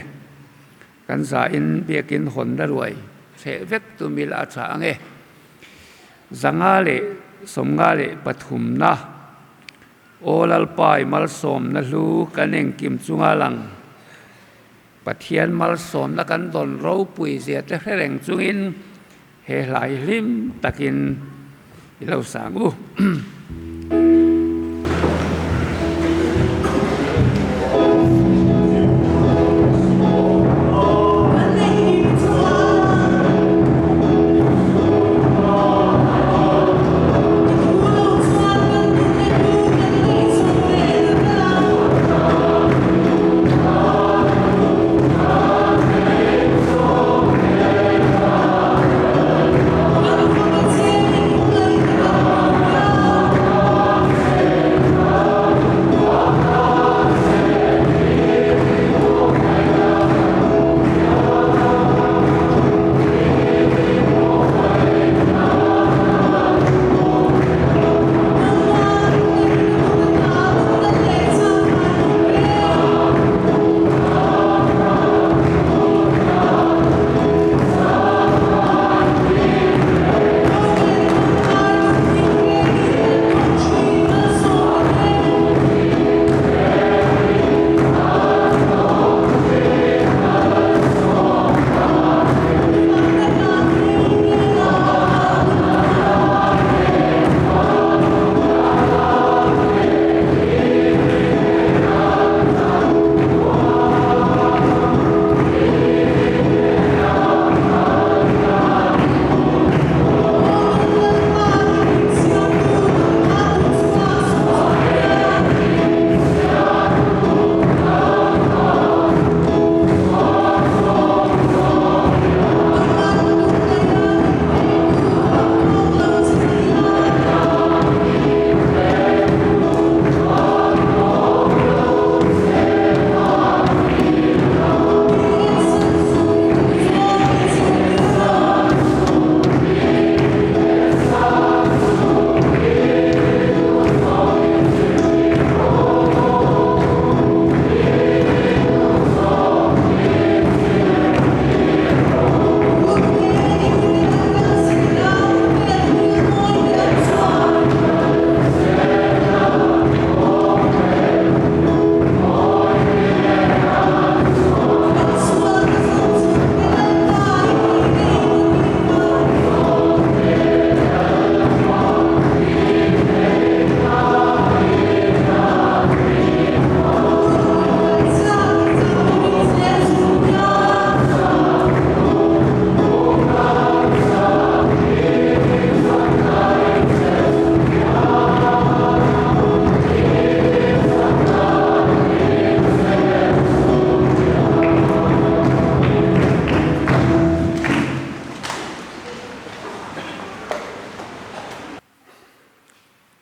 Kan zahin biakin hawnna ruai thleh vek tu mil a tha ang e. 500 leh 53na Aw Lalpai malsawmna hlu kan engkim chunga lang. Pathian malsawmna kan dawn ropui zia te hre reng chungin he hlai hlim takin i lo sang u.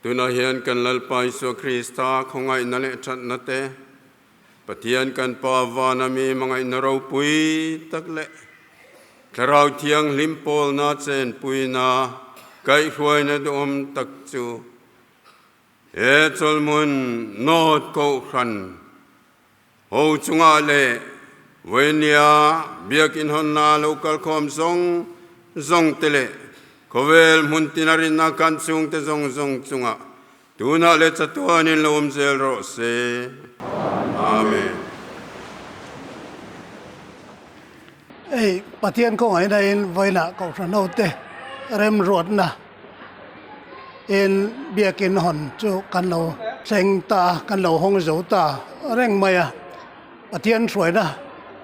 Tunah hian kan Lalpa Isua Krista khawngaihna leh thatna te, Pathian kan Pa vana mi hmangaihna ropui tak leh Thlarau Thianghlim pawlna chenpuina kaihhruaina duhawm tak chu he chawlhmun North Kohhran ho chungah leh vawinia biakinn hawnna lo kalkhawm zawng zawng te leh khawvel hmun tina rinna kan chhungte zawng zawng chungah tunah leh chatuanin lo awm zel rawh se. Amen. Hei Pathian kawngaihnaa in vawiinah Kohhran hote remruatna in biakin hawn chu kan lo thleng ta a, kan lo hawng zo ta reng mai a. Pathian hruaina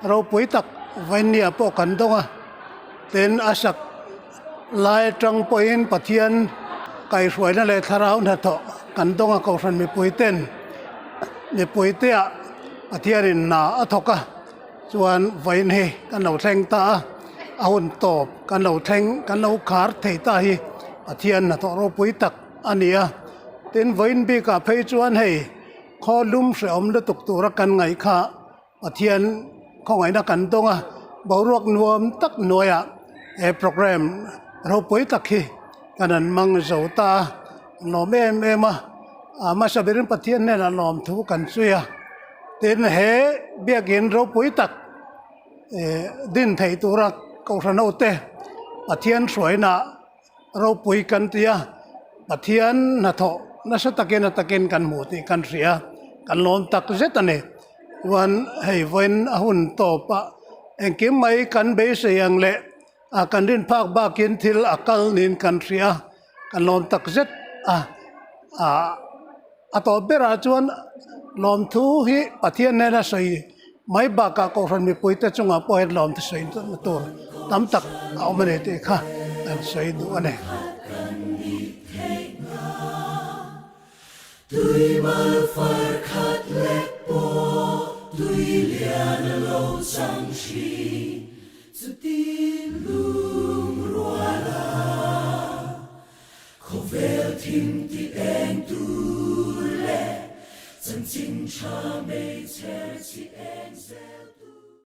ropui tak vawinia pawh kan dawng a, tin a sak lai atang pawhin Pathian kaihhruaina leh thlarau hnathawh kan dawng a Kohhran mipui ten. Mipuiteah Pathianin hna a thawk a, chuan vawiin hi kan lo thleng ta a, a hun tawp kan lo thleng kan lo khar thei ta hi Pathian hnathawh ropui tak a ni a. Tin, vawiin bikah phei chuan hei khaw lum hrehawm lutuk tura kan ngaih kha Pathian khawngaihna kan dawng a, boruak nuam tak hnuaiah he programme ropui tak hi kan han hmang zo ta a, nuam em em a, a hmasa berin Pathian hnenah lawmthu kan chhui a, tin he biakin ropui tak eh din theih tura Kohhran hote Pathian hruaina ropui kan ti a, Pathian hnathawh nasa takin a takin kan hmuh tih kan hria, kan lawm tak zet a ni. Chuan hei vawiin a hun tawp a, engkim mai kan beisei ang leh a kan rin phak bakin thil a kal niin kan hria, kan lawm tak zet a, ah. A tawp berah chuan lawmthu hi Pathian nena sawi mai bakah Kohhran mipuite chungah pawh hian lawmthu sawi na tur tam tak a awm a ni tih kha kan sawi duh a ni. Khawvel thim ti eng tur leh chanchin tha hmeichher chi eng.